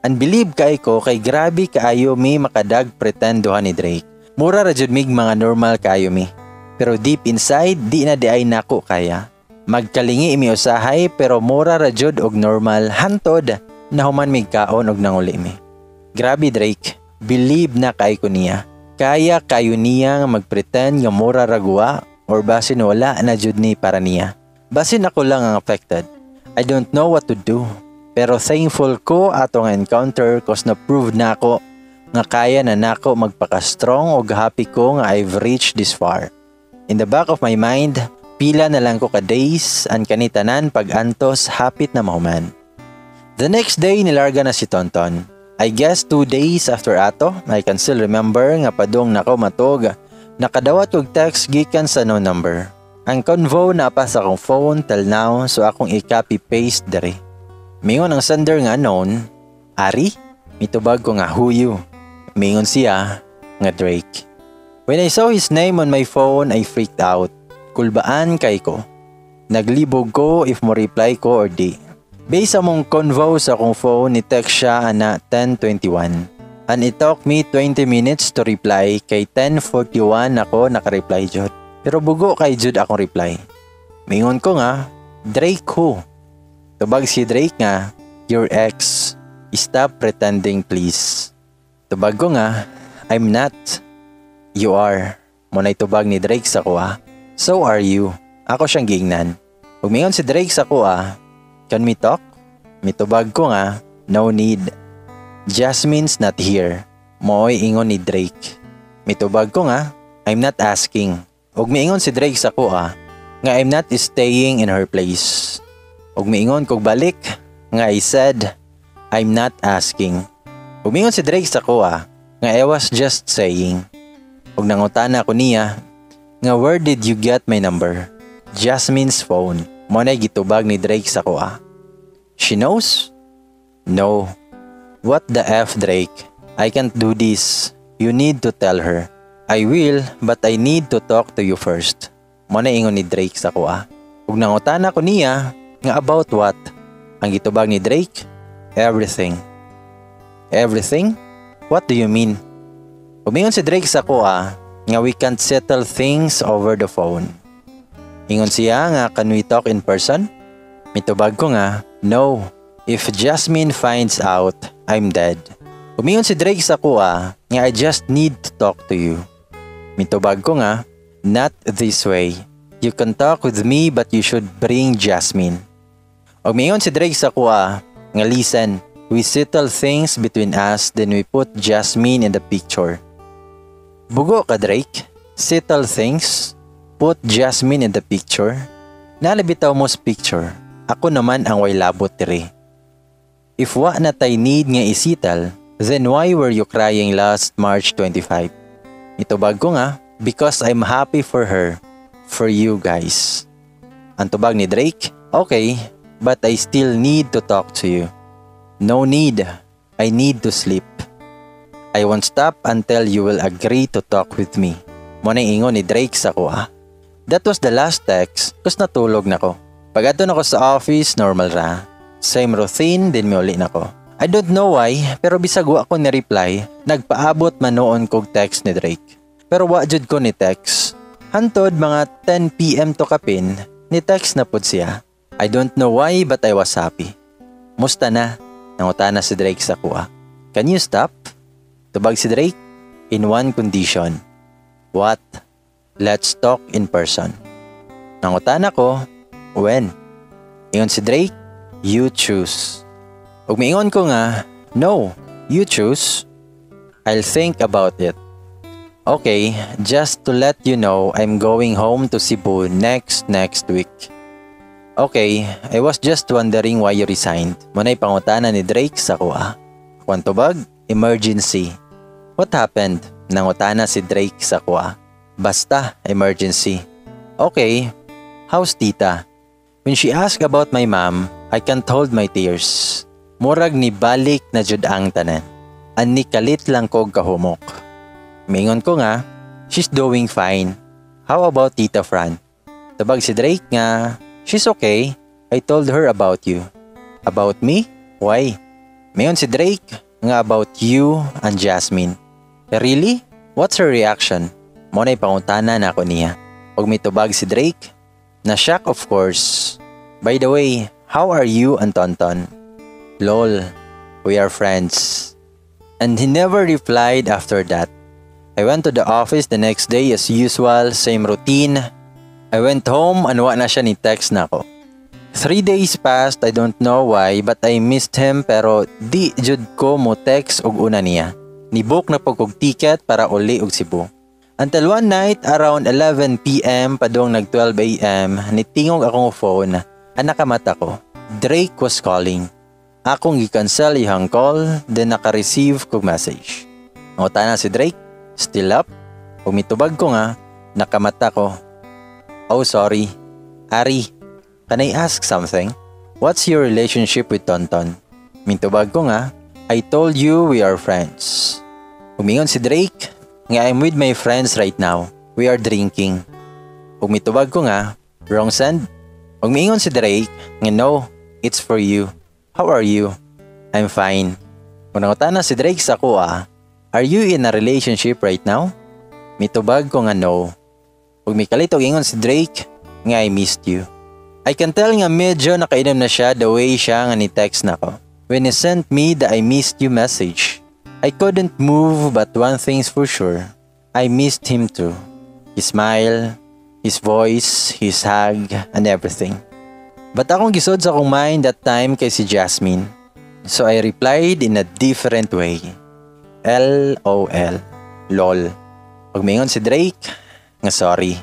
Unbelieve kay ko kay grabe kaayo mi makadag pretend duha ni Drake. Mura ra jud mig mga normal kaayo mi. Pero deep inside, di na diay nako kaya. Magkalingi mi usahay pero mura ra jud og normal hantod nahuman mig kaon og nanguli mi. Grabe, Drake, believe na kay ko niya. Kaya kayo niya nga magpretend nga mura ra guwa or basin wala na jud ni para niya. Basin ako lang ang affected. I don't know what to do. Pero thankful ko ato nga encounter cause na prove na ako nga kaya na nako magpaka-strong og happy ko nga I've reached this far. In the back of my mind, pila na lang ko ka days ang kanitanan pag-antos hapit na mahuman. The next day, nilarga na si Tonton. I guess 2 days after ato, I can still remember nga padung nako matog. Nakadawat og text gikan sa no number. Ang convo naa pa sa akong phone till now, so akong i-copy paste diri. Mingon ang sender nga unknown, "Ari?" Mitubag ko nga, "Who you?" Mingon siya nga Drake. When I saw his name on my phone, I freaked out. Kulbaan kay ko. Naglibog ko if mo reply ko or di. Based sa mong convo sa akong phone, ni text siya ana 10:21. And it took me 20 minutes to reply kay 10:41 ako naka-reply jud. Pero bugo kay jud akong reply. Mingon ko nga, "Drake, who?" Tubag si Drake nga, "Your ex. Stop pretending, please." Tubag ko nga, "I'm not. You are." Muna'y tubag ni Drake sa kuha. "So are you." Ako siyang giingnan. Ug mingon si Drake sa kuha, "Can we talk?" Mitubag ko nga, "No need. Jasmine's not here." Mo'y ingon ni Drake. Mitubag ko nga, "I'm not asking." Ug miingon si Drake sa kuha nga I'm not staying in her place. Ug miingon kog balik nga I said I'm not asking. Ug miingon si Drake sa kuha nga I was just saying. Ug nangutana ko niya nga where did you get my number? "Jasmine's phone." Mo na gitubag ni Drake sa kuha. "She knows?" "No." "What the F, Drake? I can't do this. You need to tell her." "I will, but I need to talk to you first." Mo na ingon ni Drake sa kuha. Ug nangutana ko niya nga about what? Ang gitubag ni Drake, "Everything." "Everything? What do you mean?" Umingon si Drake sa kuha nga we can't settle things over the phone. Ingon siya nga can we talk in person? Mitubag ko nga, "No. If Jasmine finds out, I'm dead." Umingon si Drake sa kuha nga I just need to talk to you. Mitubag ko nga, "Not this way. You can talk with me but you should bring Jasmine." Ug miingon si Drake sa kuha nga listen, we settle things between us, then we put Jasmine in the picture. "Bugo ka, Drake? Settle things? Put Jasmine in the picture? Nalabitaw mo sa picture. Ako naman ang way labot diri. If wa na tay need nga i-settle, then why were you crying last March 25?" Itubag ko nga, "Because I'm happy for her, for you guys." Ang tubag ni Drake, "Okay, but I still need to talk to you." "No need. I need to sleep. I won't stop until you will agree to talk with me." Mao na ingon ni Drake sa akoa. That was the last text 'cause natulog na ko. Pag-adto nako sa office, normal ra. Same routine, then miuli na ko. I don't know why, pero bisag wa ko ni reply, nagpaabot man noon kog text ni Drake. Pero wa jud ko ni text. Hantod mga 10 p.m. to kapin, ni text na pud siya. I don't know why, but I was happy. "Musta na?" Nangutana si Drake sa akoa. "Can you stop?" Tubag si Drake, "In one condition." "What?" "Let's talk in person." Nangutana ko, "When?" Ingon si Drake, "You choose." Ug miingon ko nga, "No, you choose." "I'll think about it." "Okay, just to let you know, I'm going home to Cebu next next week." "Okay, I was just wondering why you resigned." Mao na'y pangutana ni Drake sa akoa. Akong tubag, "Emergency." "What happened?" Nangutana si Drake sa akoa. "Basta, emergency." "Okay, how's tita?" When she asked about my mom, I can't hold my tears. Murag ni balik na jud ang tanan. Ani kalit lang kog kahumok. Mingon ko nga, "She's doing fine. How about Tita Fran?" Tubag si Drake nga, "She's okay. I told her about you." "About me? Why?" Mingon si Drake nga about you and Jasmine. "Really? What's her reaction?" Mao na'y pangutana nako niya. Ug mitubag si Drake, "Na shock, of course. By the way, how are you and Tonton?" "Lol, we are friends." And he never replied after that. I went to the office the next day as usual, same routine. I went home and wa na siya ni text nako. 3 days passed, I don't know why, but I missed him, pero di jud ko mo text og una niya. Nibook na pud kog ticket para uli og Cebu. Until one night around 11 p.m. padong nag 12 a.m., nitingog akong phone, ang nakamata ko. Drake was calling. Akong gi-cancel iyang call, then naka-receive kog message. Nangutana si Drake, "Still up?" Ug mitubag ko nga, nakamata ko. "Oh, sorry. Ari, can I ask something? What's your relationship with Tonton?" Mitubag ko nga, "I told you we are friends." Umingon si Drake nga, "I'm with my friends right now. We are drinking." Ug mitubag ko nga, "Wrong send?" Ug miingon si Drake nga, "No, it's for you. How are you?" "I'm fine." Kung nangutana si Drake sa akoa, "Are you in a relationship right now?" Mitubag ko nga no. Ug mikalit og ingon si Drake nga, "I missed you." I can tell nga medyo nakainom na siya the way siya nga ni text nako. When he sent me the "I missed you" message, I couldn't move, but one thing's for sure, I missed him too. His smile, his voice, his hug, and everything. But akong gisod sa akong mind that time kay si Jasmine. So I replied in a different way. "LOL. Lol." Ug mingon si Drake nga sorry.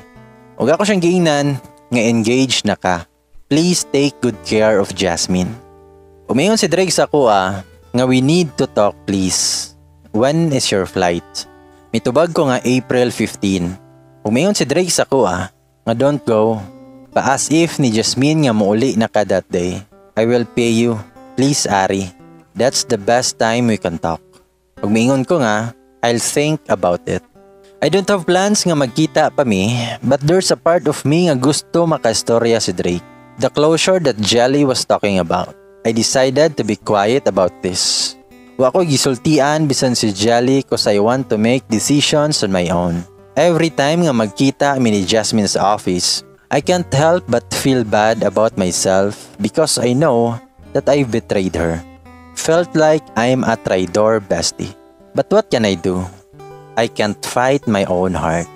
Ug ako siyang giingnan nga engaged na ka. "Please take good care of Jasmine." Umingon si Drake sa akoa nga we need to talk, please. "When is your flight?" Mitubag ko nga April 15. Umingon si Drake sa akoa nga don't go. Pa as if ni Jasmine nga muuli na ka that day. "I will pay you. Please, Ari. That's the best time we can talk." Ug miingon ko nga, "I'll think about it." I don't have plans nga magkita pa mi, but there's a part of me nga gusto makastorya si Drake. The closure that Jelly was talking about. I decided to be quiet about this. Wa ko gisultian bisan si Jelly 'cause I want to make decisions on my own. Every time nga magkita mi ni Jasmine sa office, I can't help but feel bad about myself because I know that I've betrayed her. Felt like I'm a traidor bestie. But what can I do? I can't fight my own heart.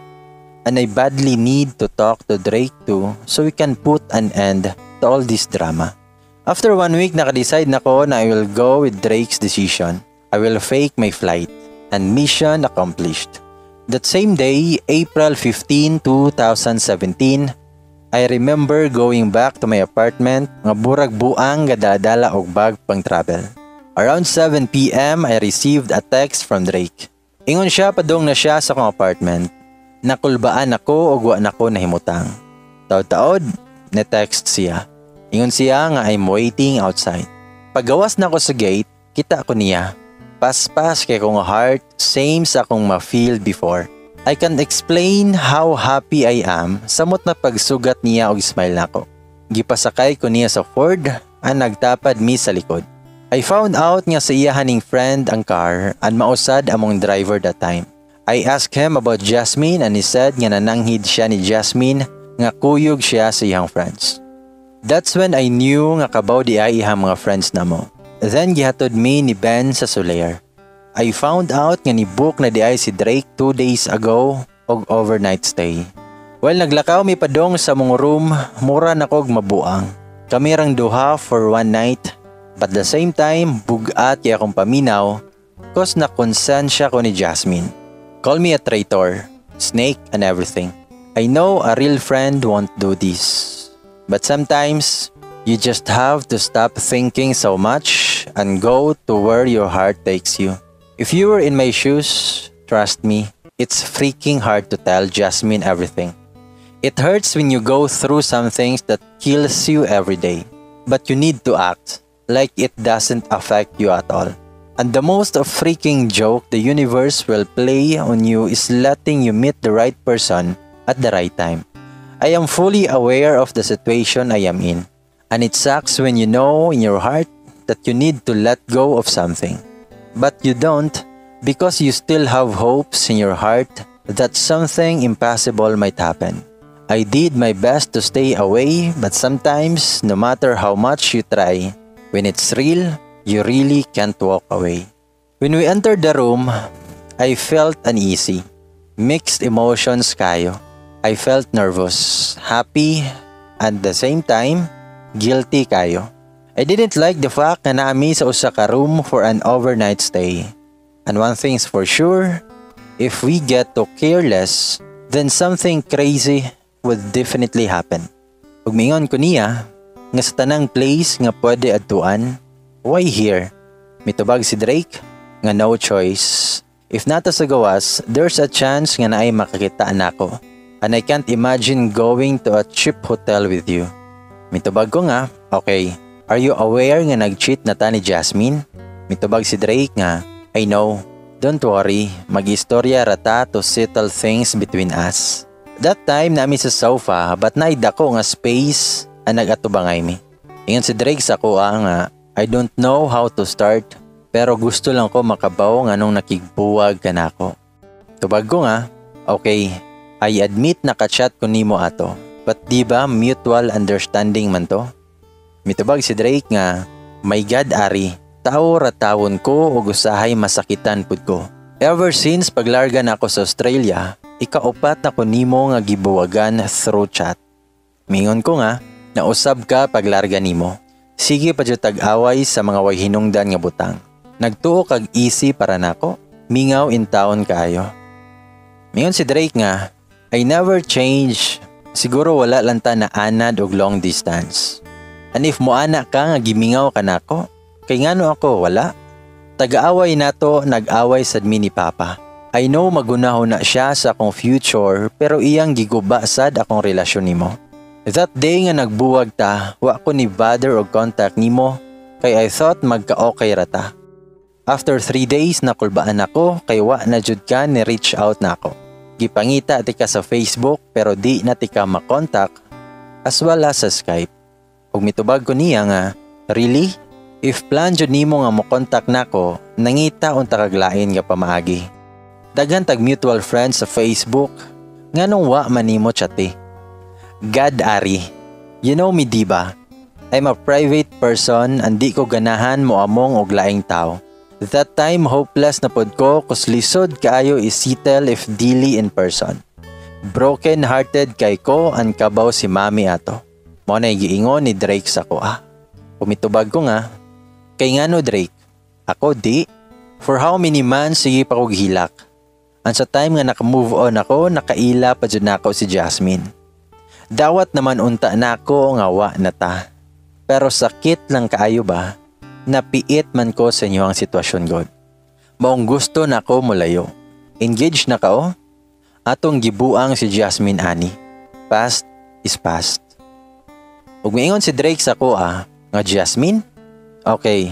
And I badly need to talk to Drake too so we can put an end to all this drama. After one week, nakadecide na ko na I will go with Drake's decision. I will fake my flight. And mission accomplished. That same day, April 15, 2017, I remember going back to my apartment nga burag buang gadala og bag pang travel. Around 7 p.m., I received a text from Drake. Ingon siya padong na siya sa akong apartment. Nakulbaan ako ug wa nako nahimutang. Taod-taod, ne-text siya. Ingon siya nga I'm waiting outside. Pagawas na ako sa gate, kita ko niya. Paspas kay akong heart, same sa akong ma-feel before. I can explain how happy I am samot na pagsugat niya og smile nako. Gipasakay ko niya sa Ford and nagtapad mi sa likod. I found out nga sa iyahaning friend ang car and mao sad among driver that time. I asked him about Jasmine and he said nga nananghid siya ni Jasmine nga kuyog siya sa iyang friends. That's when I knew nga kabaw diay iyang mga friends namo. Then gihatod mi ni Ben sa Solaire. I found out nga ni-book na diay si Drake 2 days ago og overnight stay. While naglakaw mi padong sa among room, mura na kog mabuang. Kami rang duha for one night, but the same time, bugat kay akong paminaw, 'cause na konsensya ko ni Jasmine. Call me a traitor, snake and everything. I know a real friend won't do this. But sometimes, you just have to stop thinking so much and go to where your heart takes you. If you were in my shoes, trust me, it's freaking hard to tell Jasmine everything. It hurts when you go through some things that kills you every day. But you need to act like it doesn't affect you at all. And the most freaking joke the universe will play on you is letting you meet the right person at the right time. I am fully aware of the situation I am in. And it sucks when you know in your heart that you need to let go of something. But you don't, because you still have hopes in your heart that something impossible might happen. I did my best to stay away, but sometimes, no matter how much you try, when it's real, you really can't walk away. When we entered the room, I felt uneasy. Mixed emotions kaayo. I felt nervous, happy, and the same time, guilty kaayo. I didn't like the fact na naa mi sa usa ka room for an overnight stay. And one thing's for sure, if we get too careless, then something crazy would definitely happen. Ug mingon ko niya, nga sa tanang place nga pwede adtuan, why here? Mitubag si Drake, nga no choice. If naa ta sa gawas, there's a chance nga naay makakita nako. And I can't imagine going to a cheap hotel with you. Mitubag ko nga, "Okay, are you aware nga nag-cheat na ta ni Jasmine?" Mitubag si Drake nga, "I know. Don't worry, mag-istorya ra ta to settle things between us." That time naa mi sa sofa but naay dako nga space ang nag-atubangay mi. Ingon si Drake sa akoa nga, "I don't know how to start, pero gusto lang ko makabaw nganong nakigbuwag ka nako." Tubag ko nga, "Okay, I admit nakachat ko nimo ato. But di ba mutual understanding man to?" Mitubag si Drake nga, "My God, Ari, tao ra tawon ko ug usahay masakitan pud ko. Ever since paglarga na ako sa Australia, ikaupat na ko nimo nga gibuwagan through chat." Mingon ko nga, "Nausab ka paglarga nimo. Sige pa jud tag-away sa mga way hinungdan nga butang. Nagtuo kag easy para nako. Mingaw intawon kaayo." Mingon si Drake nga, "I never change. Siguro wala lang ta na anad og long distance. And if moana ka nga gimingaw ka nako, kay ngano ako wala? Tagaaway nato, nag-away sad mi ni Papa. I know magunahon na siya sa akong future, pero iyang giguba sad akong relasyon nimo. That day nga nagbuwag ta, wa ko ni bother og contact nimo kay I thought magka-okay ra ta. After 3 days, nakulbaan ako kay wa na jud ka ni reach out nako. Gipangita tika sa Facebook pero di na tika makontak as well as sa Skype." Ug mitubag ko niya nga, "Really? If plan jud nimo nga mo-contact nako, nangita unta kag lain nga pamaagi. Daghan tag mutual friends sa Facebook, nganong wa man nimo chati?" "God, Ari, you know me, diba? I'm a private person and di ko ganahan mo among og laing tao. That time, hopeless na pod ko 'cause lisod kaayo i-settle if dili in person. Broken hearted kay ko and kabaw si Mami ato." Mao na giingon ni Drake sa akoa. Umitubag ko nga, "Kay ngano, Drake? Ako di? For how many months sige pa kog hilak. And sa time nga naka-move on ako, nakaila pa jud nako si Jasmine. Dawat naman unta nako nga wa na ta. Pero sakit lang kaayo ba? Napiit man ko sa inyo ang sitwasyon god. Maong gusto nako molayo. Engaged na ka oh? Atong gibuang si Jasmine ani. Past is past." Ug miingon si Drake sa akoa nga, "Jasmine? Okay,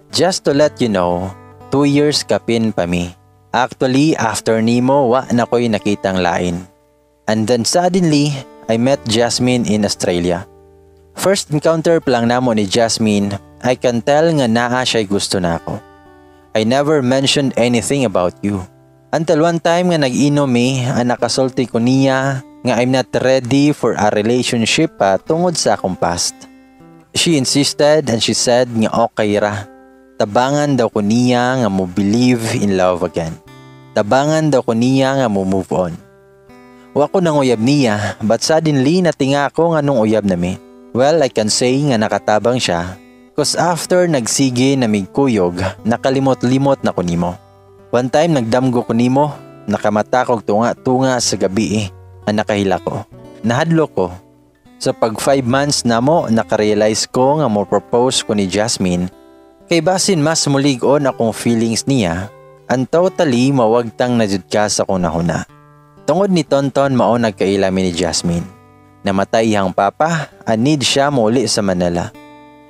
just to let you know, 2 years kapin pa mi. Actually, after nimo, wa na ko'y nakitang lain. And then suddenly, I met Jasmine in Australia. First encounter pa lang namo ni Jasmine, I can tell nga naa siya'y gusto nako. I never mentioned anything about you. Until one time nga nag-inom mi, ang nakasulti ko niya nga I'm not ready for a relationship pa tungod sa akong past. She insisted and she said nga okay ra. Tabangan daw ko niya nga mo believe in love again. Tabangan daw ko niya nga mo move on. Wa ko nanguyab niya, but suddenly natinga ako nga nung uyab nami. Well, I can say nga nakatabang siya 'cause after nagsige na migkuyog, nakalimot-limot na ko nimo. One time nagdamgo ko nimo, nakamata kog tunga-tunga sa gabi eh, ang nakahila ko. Nahadlo ko. Sa pag 5 months namo, nakarealize ko nga mo propose ko ni Jasmine kay basin mas mulig-on akong feelings niya and totally mawagtang na jud ka sa akong nahuna. Tungod ni Tonton mao nagkaila mi ni Jasmine. Namatay iyang papa, and need siya muli sa Manila.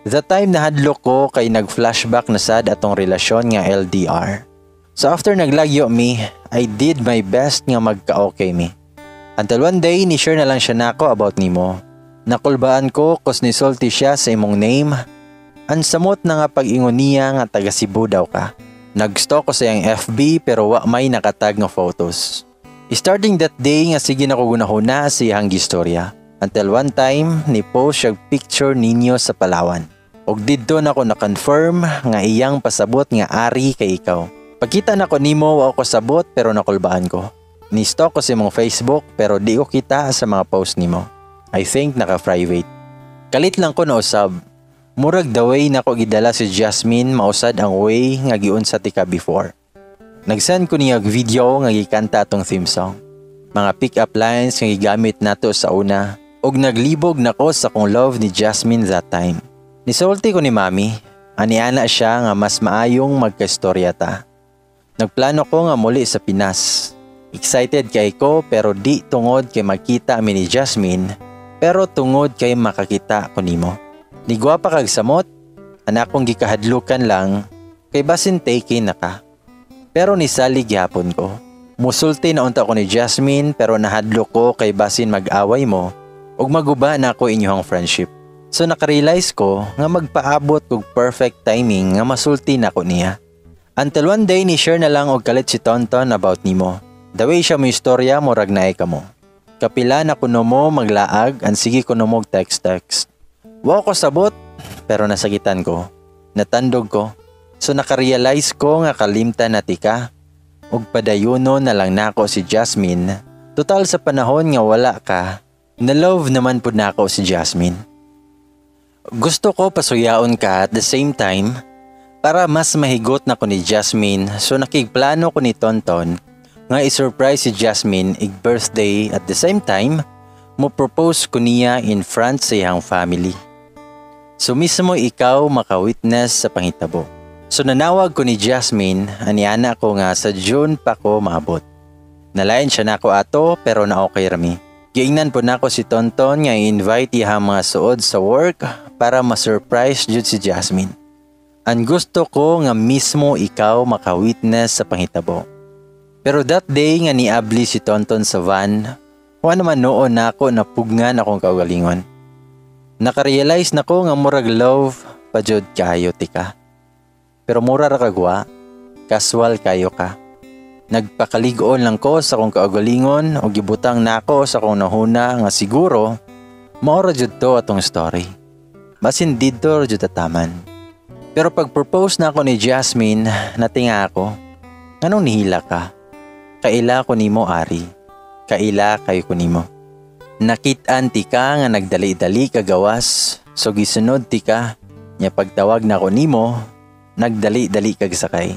The time nahadlok ko kay nag-flashback na sad atong relasyon nga LDR. So after naglagyo mi, I did my best nga magka-okay mi. Until one day, ni-share na lang siya nako about nimo. Nakulbaan ko 'cause nisulti siya sa imong name. Ang samot na nga pag-ingon niya nga taga Cebu daw ka. Nag-stalk ko sa iyang FB pero wa may nakatag nga photos. Starting that day nga sige na ko gunahuna sa iyang gistorya. Until one time, ni post siya picture ninyo sa Palawan. Og didto na ko na-confirm nga iyang pasabot nga ari kay ikaw. Pagkita nako nimo, wa ko sabot pero nakulbaan ko. Ni-stalk ko sa imong Facebook pero di ko kita sa mga post nimo. I think naka-private. Kalit lang ko na usab. Murag the way nako gidala si Jasmine mausad ang way nga giunsa tika before. Nagsend ko niya og video nga gikanta atong theme song. Mga pick-up lines nga gigamit nato sa una ug naglibog nako sa kong love ni Jasmine that time. Nisulti ko ni Mami, aniana siya nga mas maayong magkaistorya ta. Nagplano ko nga muli sa Pinas. Excited kay ko pero di tungod kay magkita mi ni Jasmine, pero tungod kay makakita ko nimo. Nigwapa kag samot, anakong gikahadlukan lang kay basin taken na ka. Pero nisalig gihapon ko. Musulti na unta ko ni Jasmine pero nahadlok ko kay basin mag-away mo ug maguba na ako inyong friendship. So nakarealize ko nga magpaabot kog perfect timing nga masulti na ko niya. Until one day ni share na lang og kalit si Tonton about nimo. The way siya mo istorya, murag naay kamo. Kapila na kuno mo maglaag and sige kuno mo text text. Wa ko sabot pero nasakitan ko. Natandog ko. So nakarealize ko nga kalimtan na tika ug padayuno na lang nako si Jasmine. Total sa panahon nga wala ka, na love naman pud nako si Jasmine. Gusto ko pasuyaon ka at the same time para mas mahigot na ko ni Jasmine, so nakigplano ko ni Tonton nga i-surprise si Jasmine ig birthday, at the same time mo propose ko niya in front sa iyang family. So mismo ikaw maka-witness sa panghitabo. So nanawag ko ni Jasmine, aniana ko nga sa June pa ko maabot. Nalain siya nako ato pero na okay rami. Giingnan po nako si Tonton nga i-invite iyang mga suod sa work para ma-surprise jud si Jasmine. Ang gusto ko nga mismo ikaw maka-witness sa panghitabo. Pero that day nga niabli si Tonton sa van, wa naman noon nako napugngan akong kaugalingon. Nakarealize na ko nga murag love pa jud kayo tika. Pero mura ra kagwa, casual kayo ka. Nagpakaligoon lang ko sa akong kaugalingon o gibutang nako sa akong nahuna nga siguro mao ra jud to atong story. Basin didto ra jud taman. Pero pag propose na ako ni Jasmine, natinga ako. Nganong nihila ka? Kaila ko nimo, Ari. Kaila kayo ko nimo. Nakit-an ti ka nga nagdali-dali ka gawas, so gisunod ti ka, nya pagtawag na ko nimo, nagdali-dali kag sakay.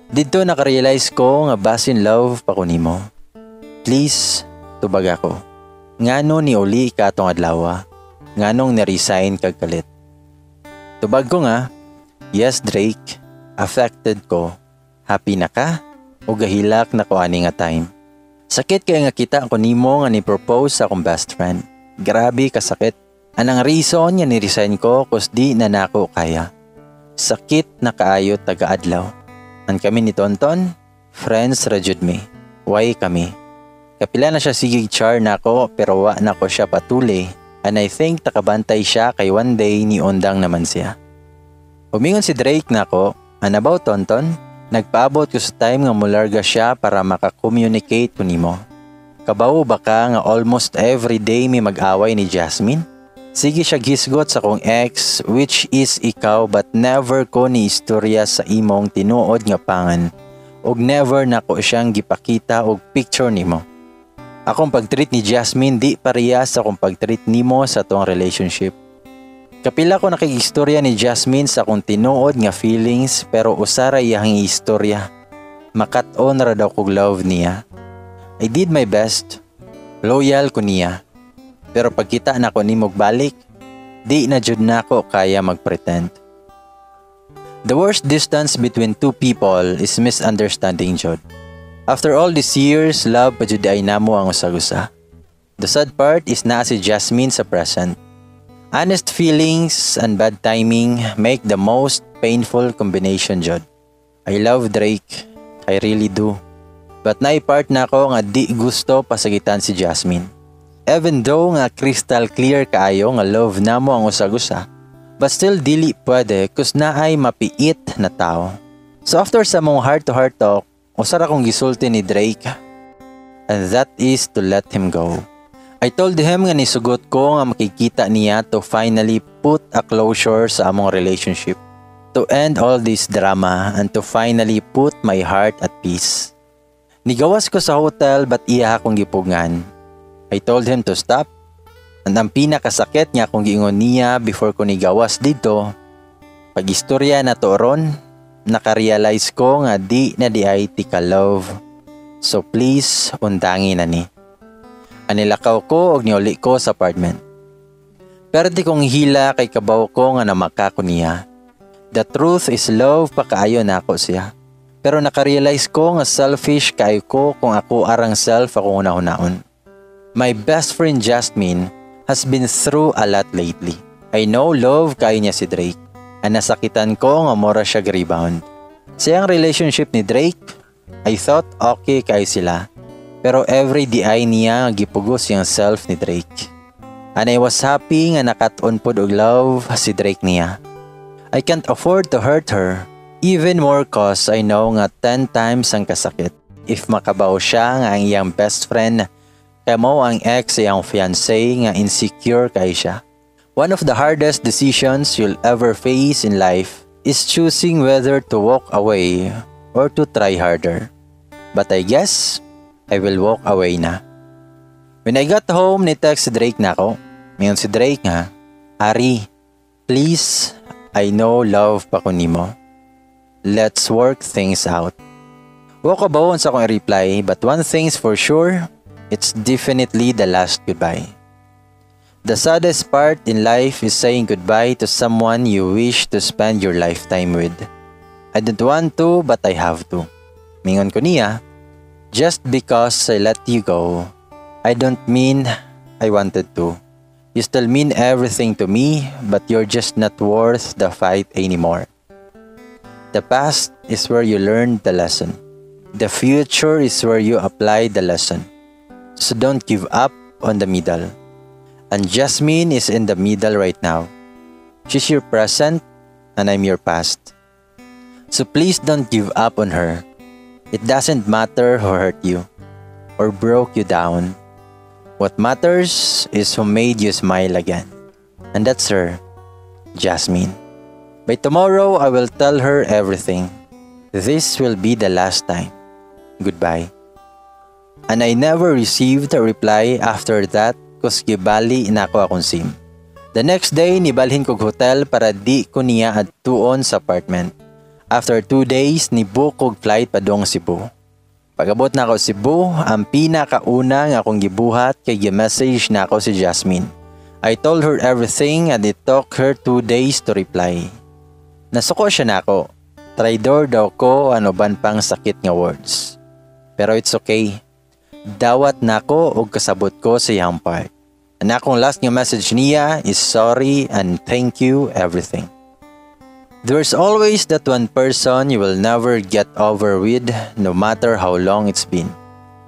Didto nakarealize ko nga basin love pa ko nimo. Please, tubag ako. Ngano ni uli ka atong adlaw? Nganong ni-resign kag kalit? Tubag ko nga, "Yes Drake, affected ko. Happy na ka? O gahilak na ko ani nga time? Sakit kay nga kita ko nimo nga ni-propose sa akong best friend. Grabe kasakit. Anang reason nga ni-resign ko 'cause di na nako kaya. Sakit na kaayo taga-adlaw. An kami ni Tonton, Friends ra jud mi. Why kami? Kapila na siya sige char nako pero wa nako siya patuli and I think takabantay siya kay one day ni undang naman siya. Umingon si Drake nako, "And about Tonton, nagpaabot ko sa time nga mularga siya para maka-communicate ko nimo. Kabawo ba ka nga almost every day may mag-away ni Jasmine? Sige siya gisgot sa kong ex, which is ikaw, but never ko ni istorya sa imong tinuod nga pangan og never nako siyang gipakita og picture nimo. Akong pagtreat ni Jasmine di pareha sa akong pagtreat nimo sa atong relationship. Kapila ko nakigistorya ni Jasmine sa akong tinuod nga feelings pero usa ra iyang istorya. Makat-on ra daw kog love niya. I did my best. Loyal ko niya. Pero pagkita nako nimo balik, di na jud nako kaya magpretend." The worst distance between two people is misunderstanding jud. After all these years, love pa jud ay namo ang usag-usa. The sad part is naa si Jasmine sa present. Honest feelings and bad timing make the most painful combination jud. I love Drake. I really do. But naay part nako nga di gusto pasagitan si Jasmine. Even though nga crystal clear kaayo nga love namo ang usag-usa, but still dili pwede 'cause naay mapiit na tao. So after sa among heart to heart talk, usa ra kong gisulti ni Drake, and that is to let him go. I told him nga nisugot ko nga makikita niya to finally put a closure sa among relationship. To end all this drama and to finally put my heart at peace. Nigawas ko sa hotel but iya akong gipugngan. I told him to stop. And ang pinakasakit nga akong giingon niya before ko nigawas dito, "Pag istorya nato ron, nakarealize ko nga di na diay tika love. So please, undangi na ni." Nilakaw ko og niuli ko sa apartment. Pero di kong hila kay kabaw ko nga namaka ko niya. The truth is love pa kaayo nako siya. Pero nakarealize ko nga selfish kaayo ko kung ako arang self akong hunahunaon. My best friend Jasmine has been through a lot lately. I know love kaayo niya si Drake. Ang nasakitan ko nga mora siya rebound. Sa iyang relationship ni Drake, I thought okay kaayo sila. Pero every day niya gipugos yung self ni Drake. And I was happy nga nakat-on pod og love si Drake niya. I can't afford to hurt her. Even more 'cause I know nga 10 times ang kasakit if makabaw siya nga ang iyang best friend kay mao ang ex iyang fiancé, nga insecure kay siya. One of the hardest decisions you'll ever face in life is choosing whether to walk away or to try harder. But I guess I will walk away na. When I got home, ni text si Drake nako. Miingon si Drake nga, "Ari, please, I know love pa ko nimo. Let's work things out." Wa ko kabaw unsa akong reply, but one thing's for sure, it's definitely the last goodbye. The saddest part in life is saying goodbye to someone you wish to spend your lifetime with. I don't want to, but I have to. Mingon ko niya, "Just because I let you go, I don't mean I wanted to. You still mean everything to me, but you're just not worth the fight anymore. The past is where you learned the lesson. The future is where you apply the lesson. So don't give up on the middle. And Jasmine is in the middle right now. She's your present and I'm your past. So please don't give up on her. It doesn't matter who hurt you or broke you down. What matters is who made you smile again. And that's her, Jasmine. By tomorrow, I will tell her everything. This will be the last time. Goodbye." And I never received a reply after that 'cause gibali nako akong SIM. The next day, nibalhin kog hotel para di ko niya adtuon sa apartment. After 2 days, nibook kog flight padong Cebu. Pag-abot nako Cebu, ang pinakauna nga akong gibuhat kay gi-message nako si Jasmine. I told her everything and it took her 2 days to reply. Nasuko siya nako. Traidor daw ko, ano ban pang sakit nga words. Pero it's okay. Dawat nako og kasabot ko sa iyang part. Ang akong last nga message niya is sorry and thank you everything. There's always that one person you will never get over with, no matter how long it's been.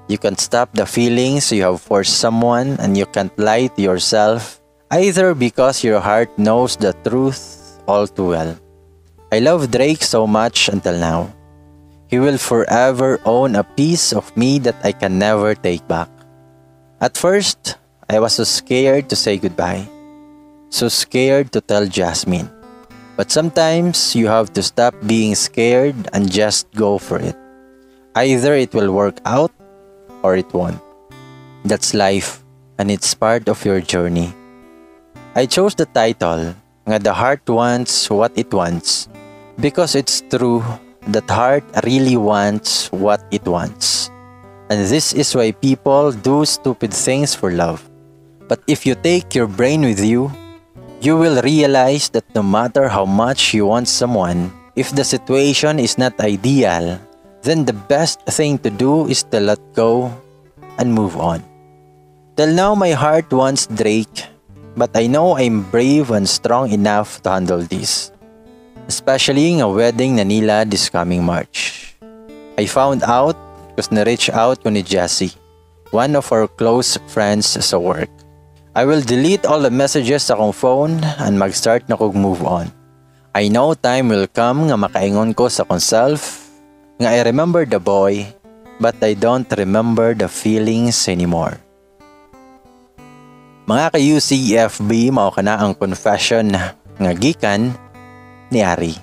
You can't stop the feelings you have for someone, and you can't lie to yourself either because your heart knows the truth all too well. I love Drake so much until now. He will forever own a piece of me that I can never take back. At first, I was so scared to say goodbye. So scared to tell Jasmine. But sometimes you have to stop being scared and just go for it. Either it will work out or it won't. That's life, and it's part of your journey. I chose the title nga "The Heart Wants What It Wants" because it's true that heart really wants what it wants. And this is why people do stupid things for love. But if you take your brain with you, you will realize that no matter how much you want someone, if the situation is not ideal, then the best thing to do is to let go and move on. Till now, my heart wants Drake, but I know I'm brave and strong enough to handle this. Especially nga wedding na nila this coming March. I found out because na-reach out ko ni Jesse, one of our close friends sa work. I will delete all the messages sa akong phone and mag-start na kog move on. I know time will come nga makaingon ko sa akong self nga I remember the boy, but I don't remember the feelings anymore. Mga ka-UCFB, mao kana ang confession nga gikan ni Ari.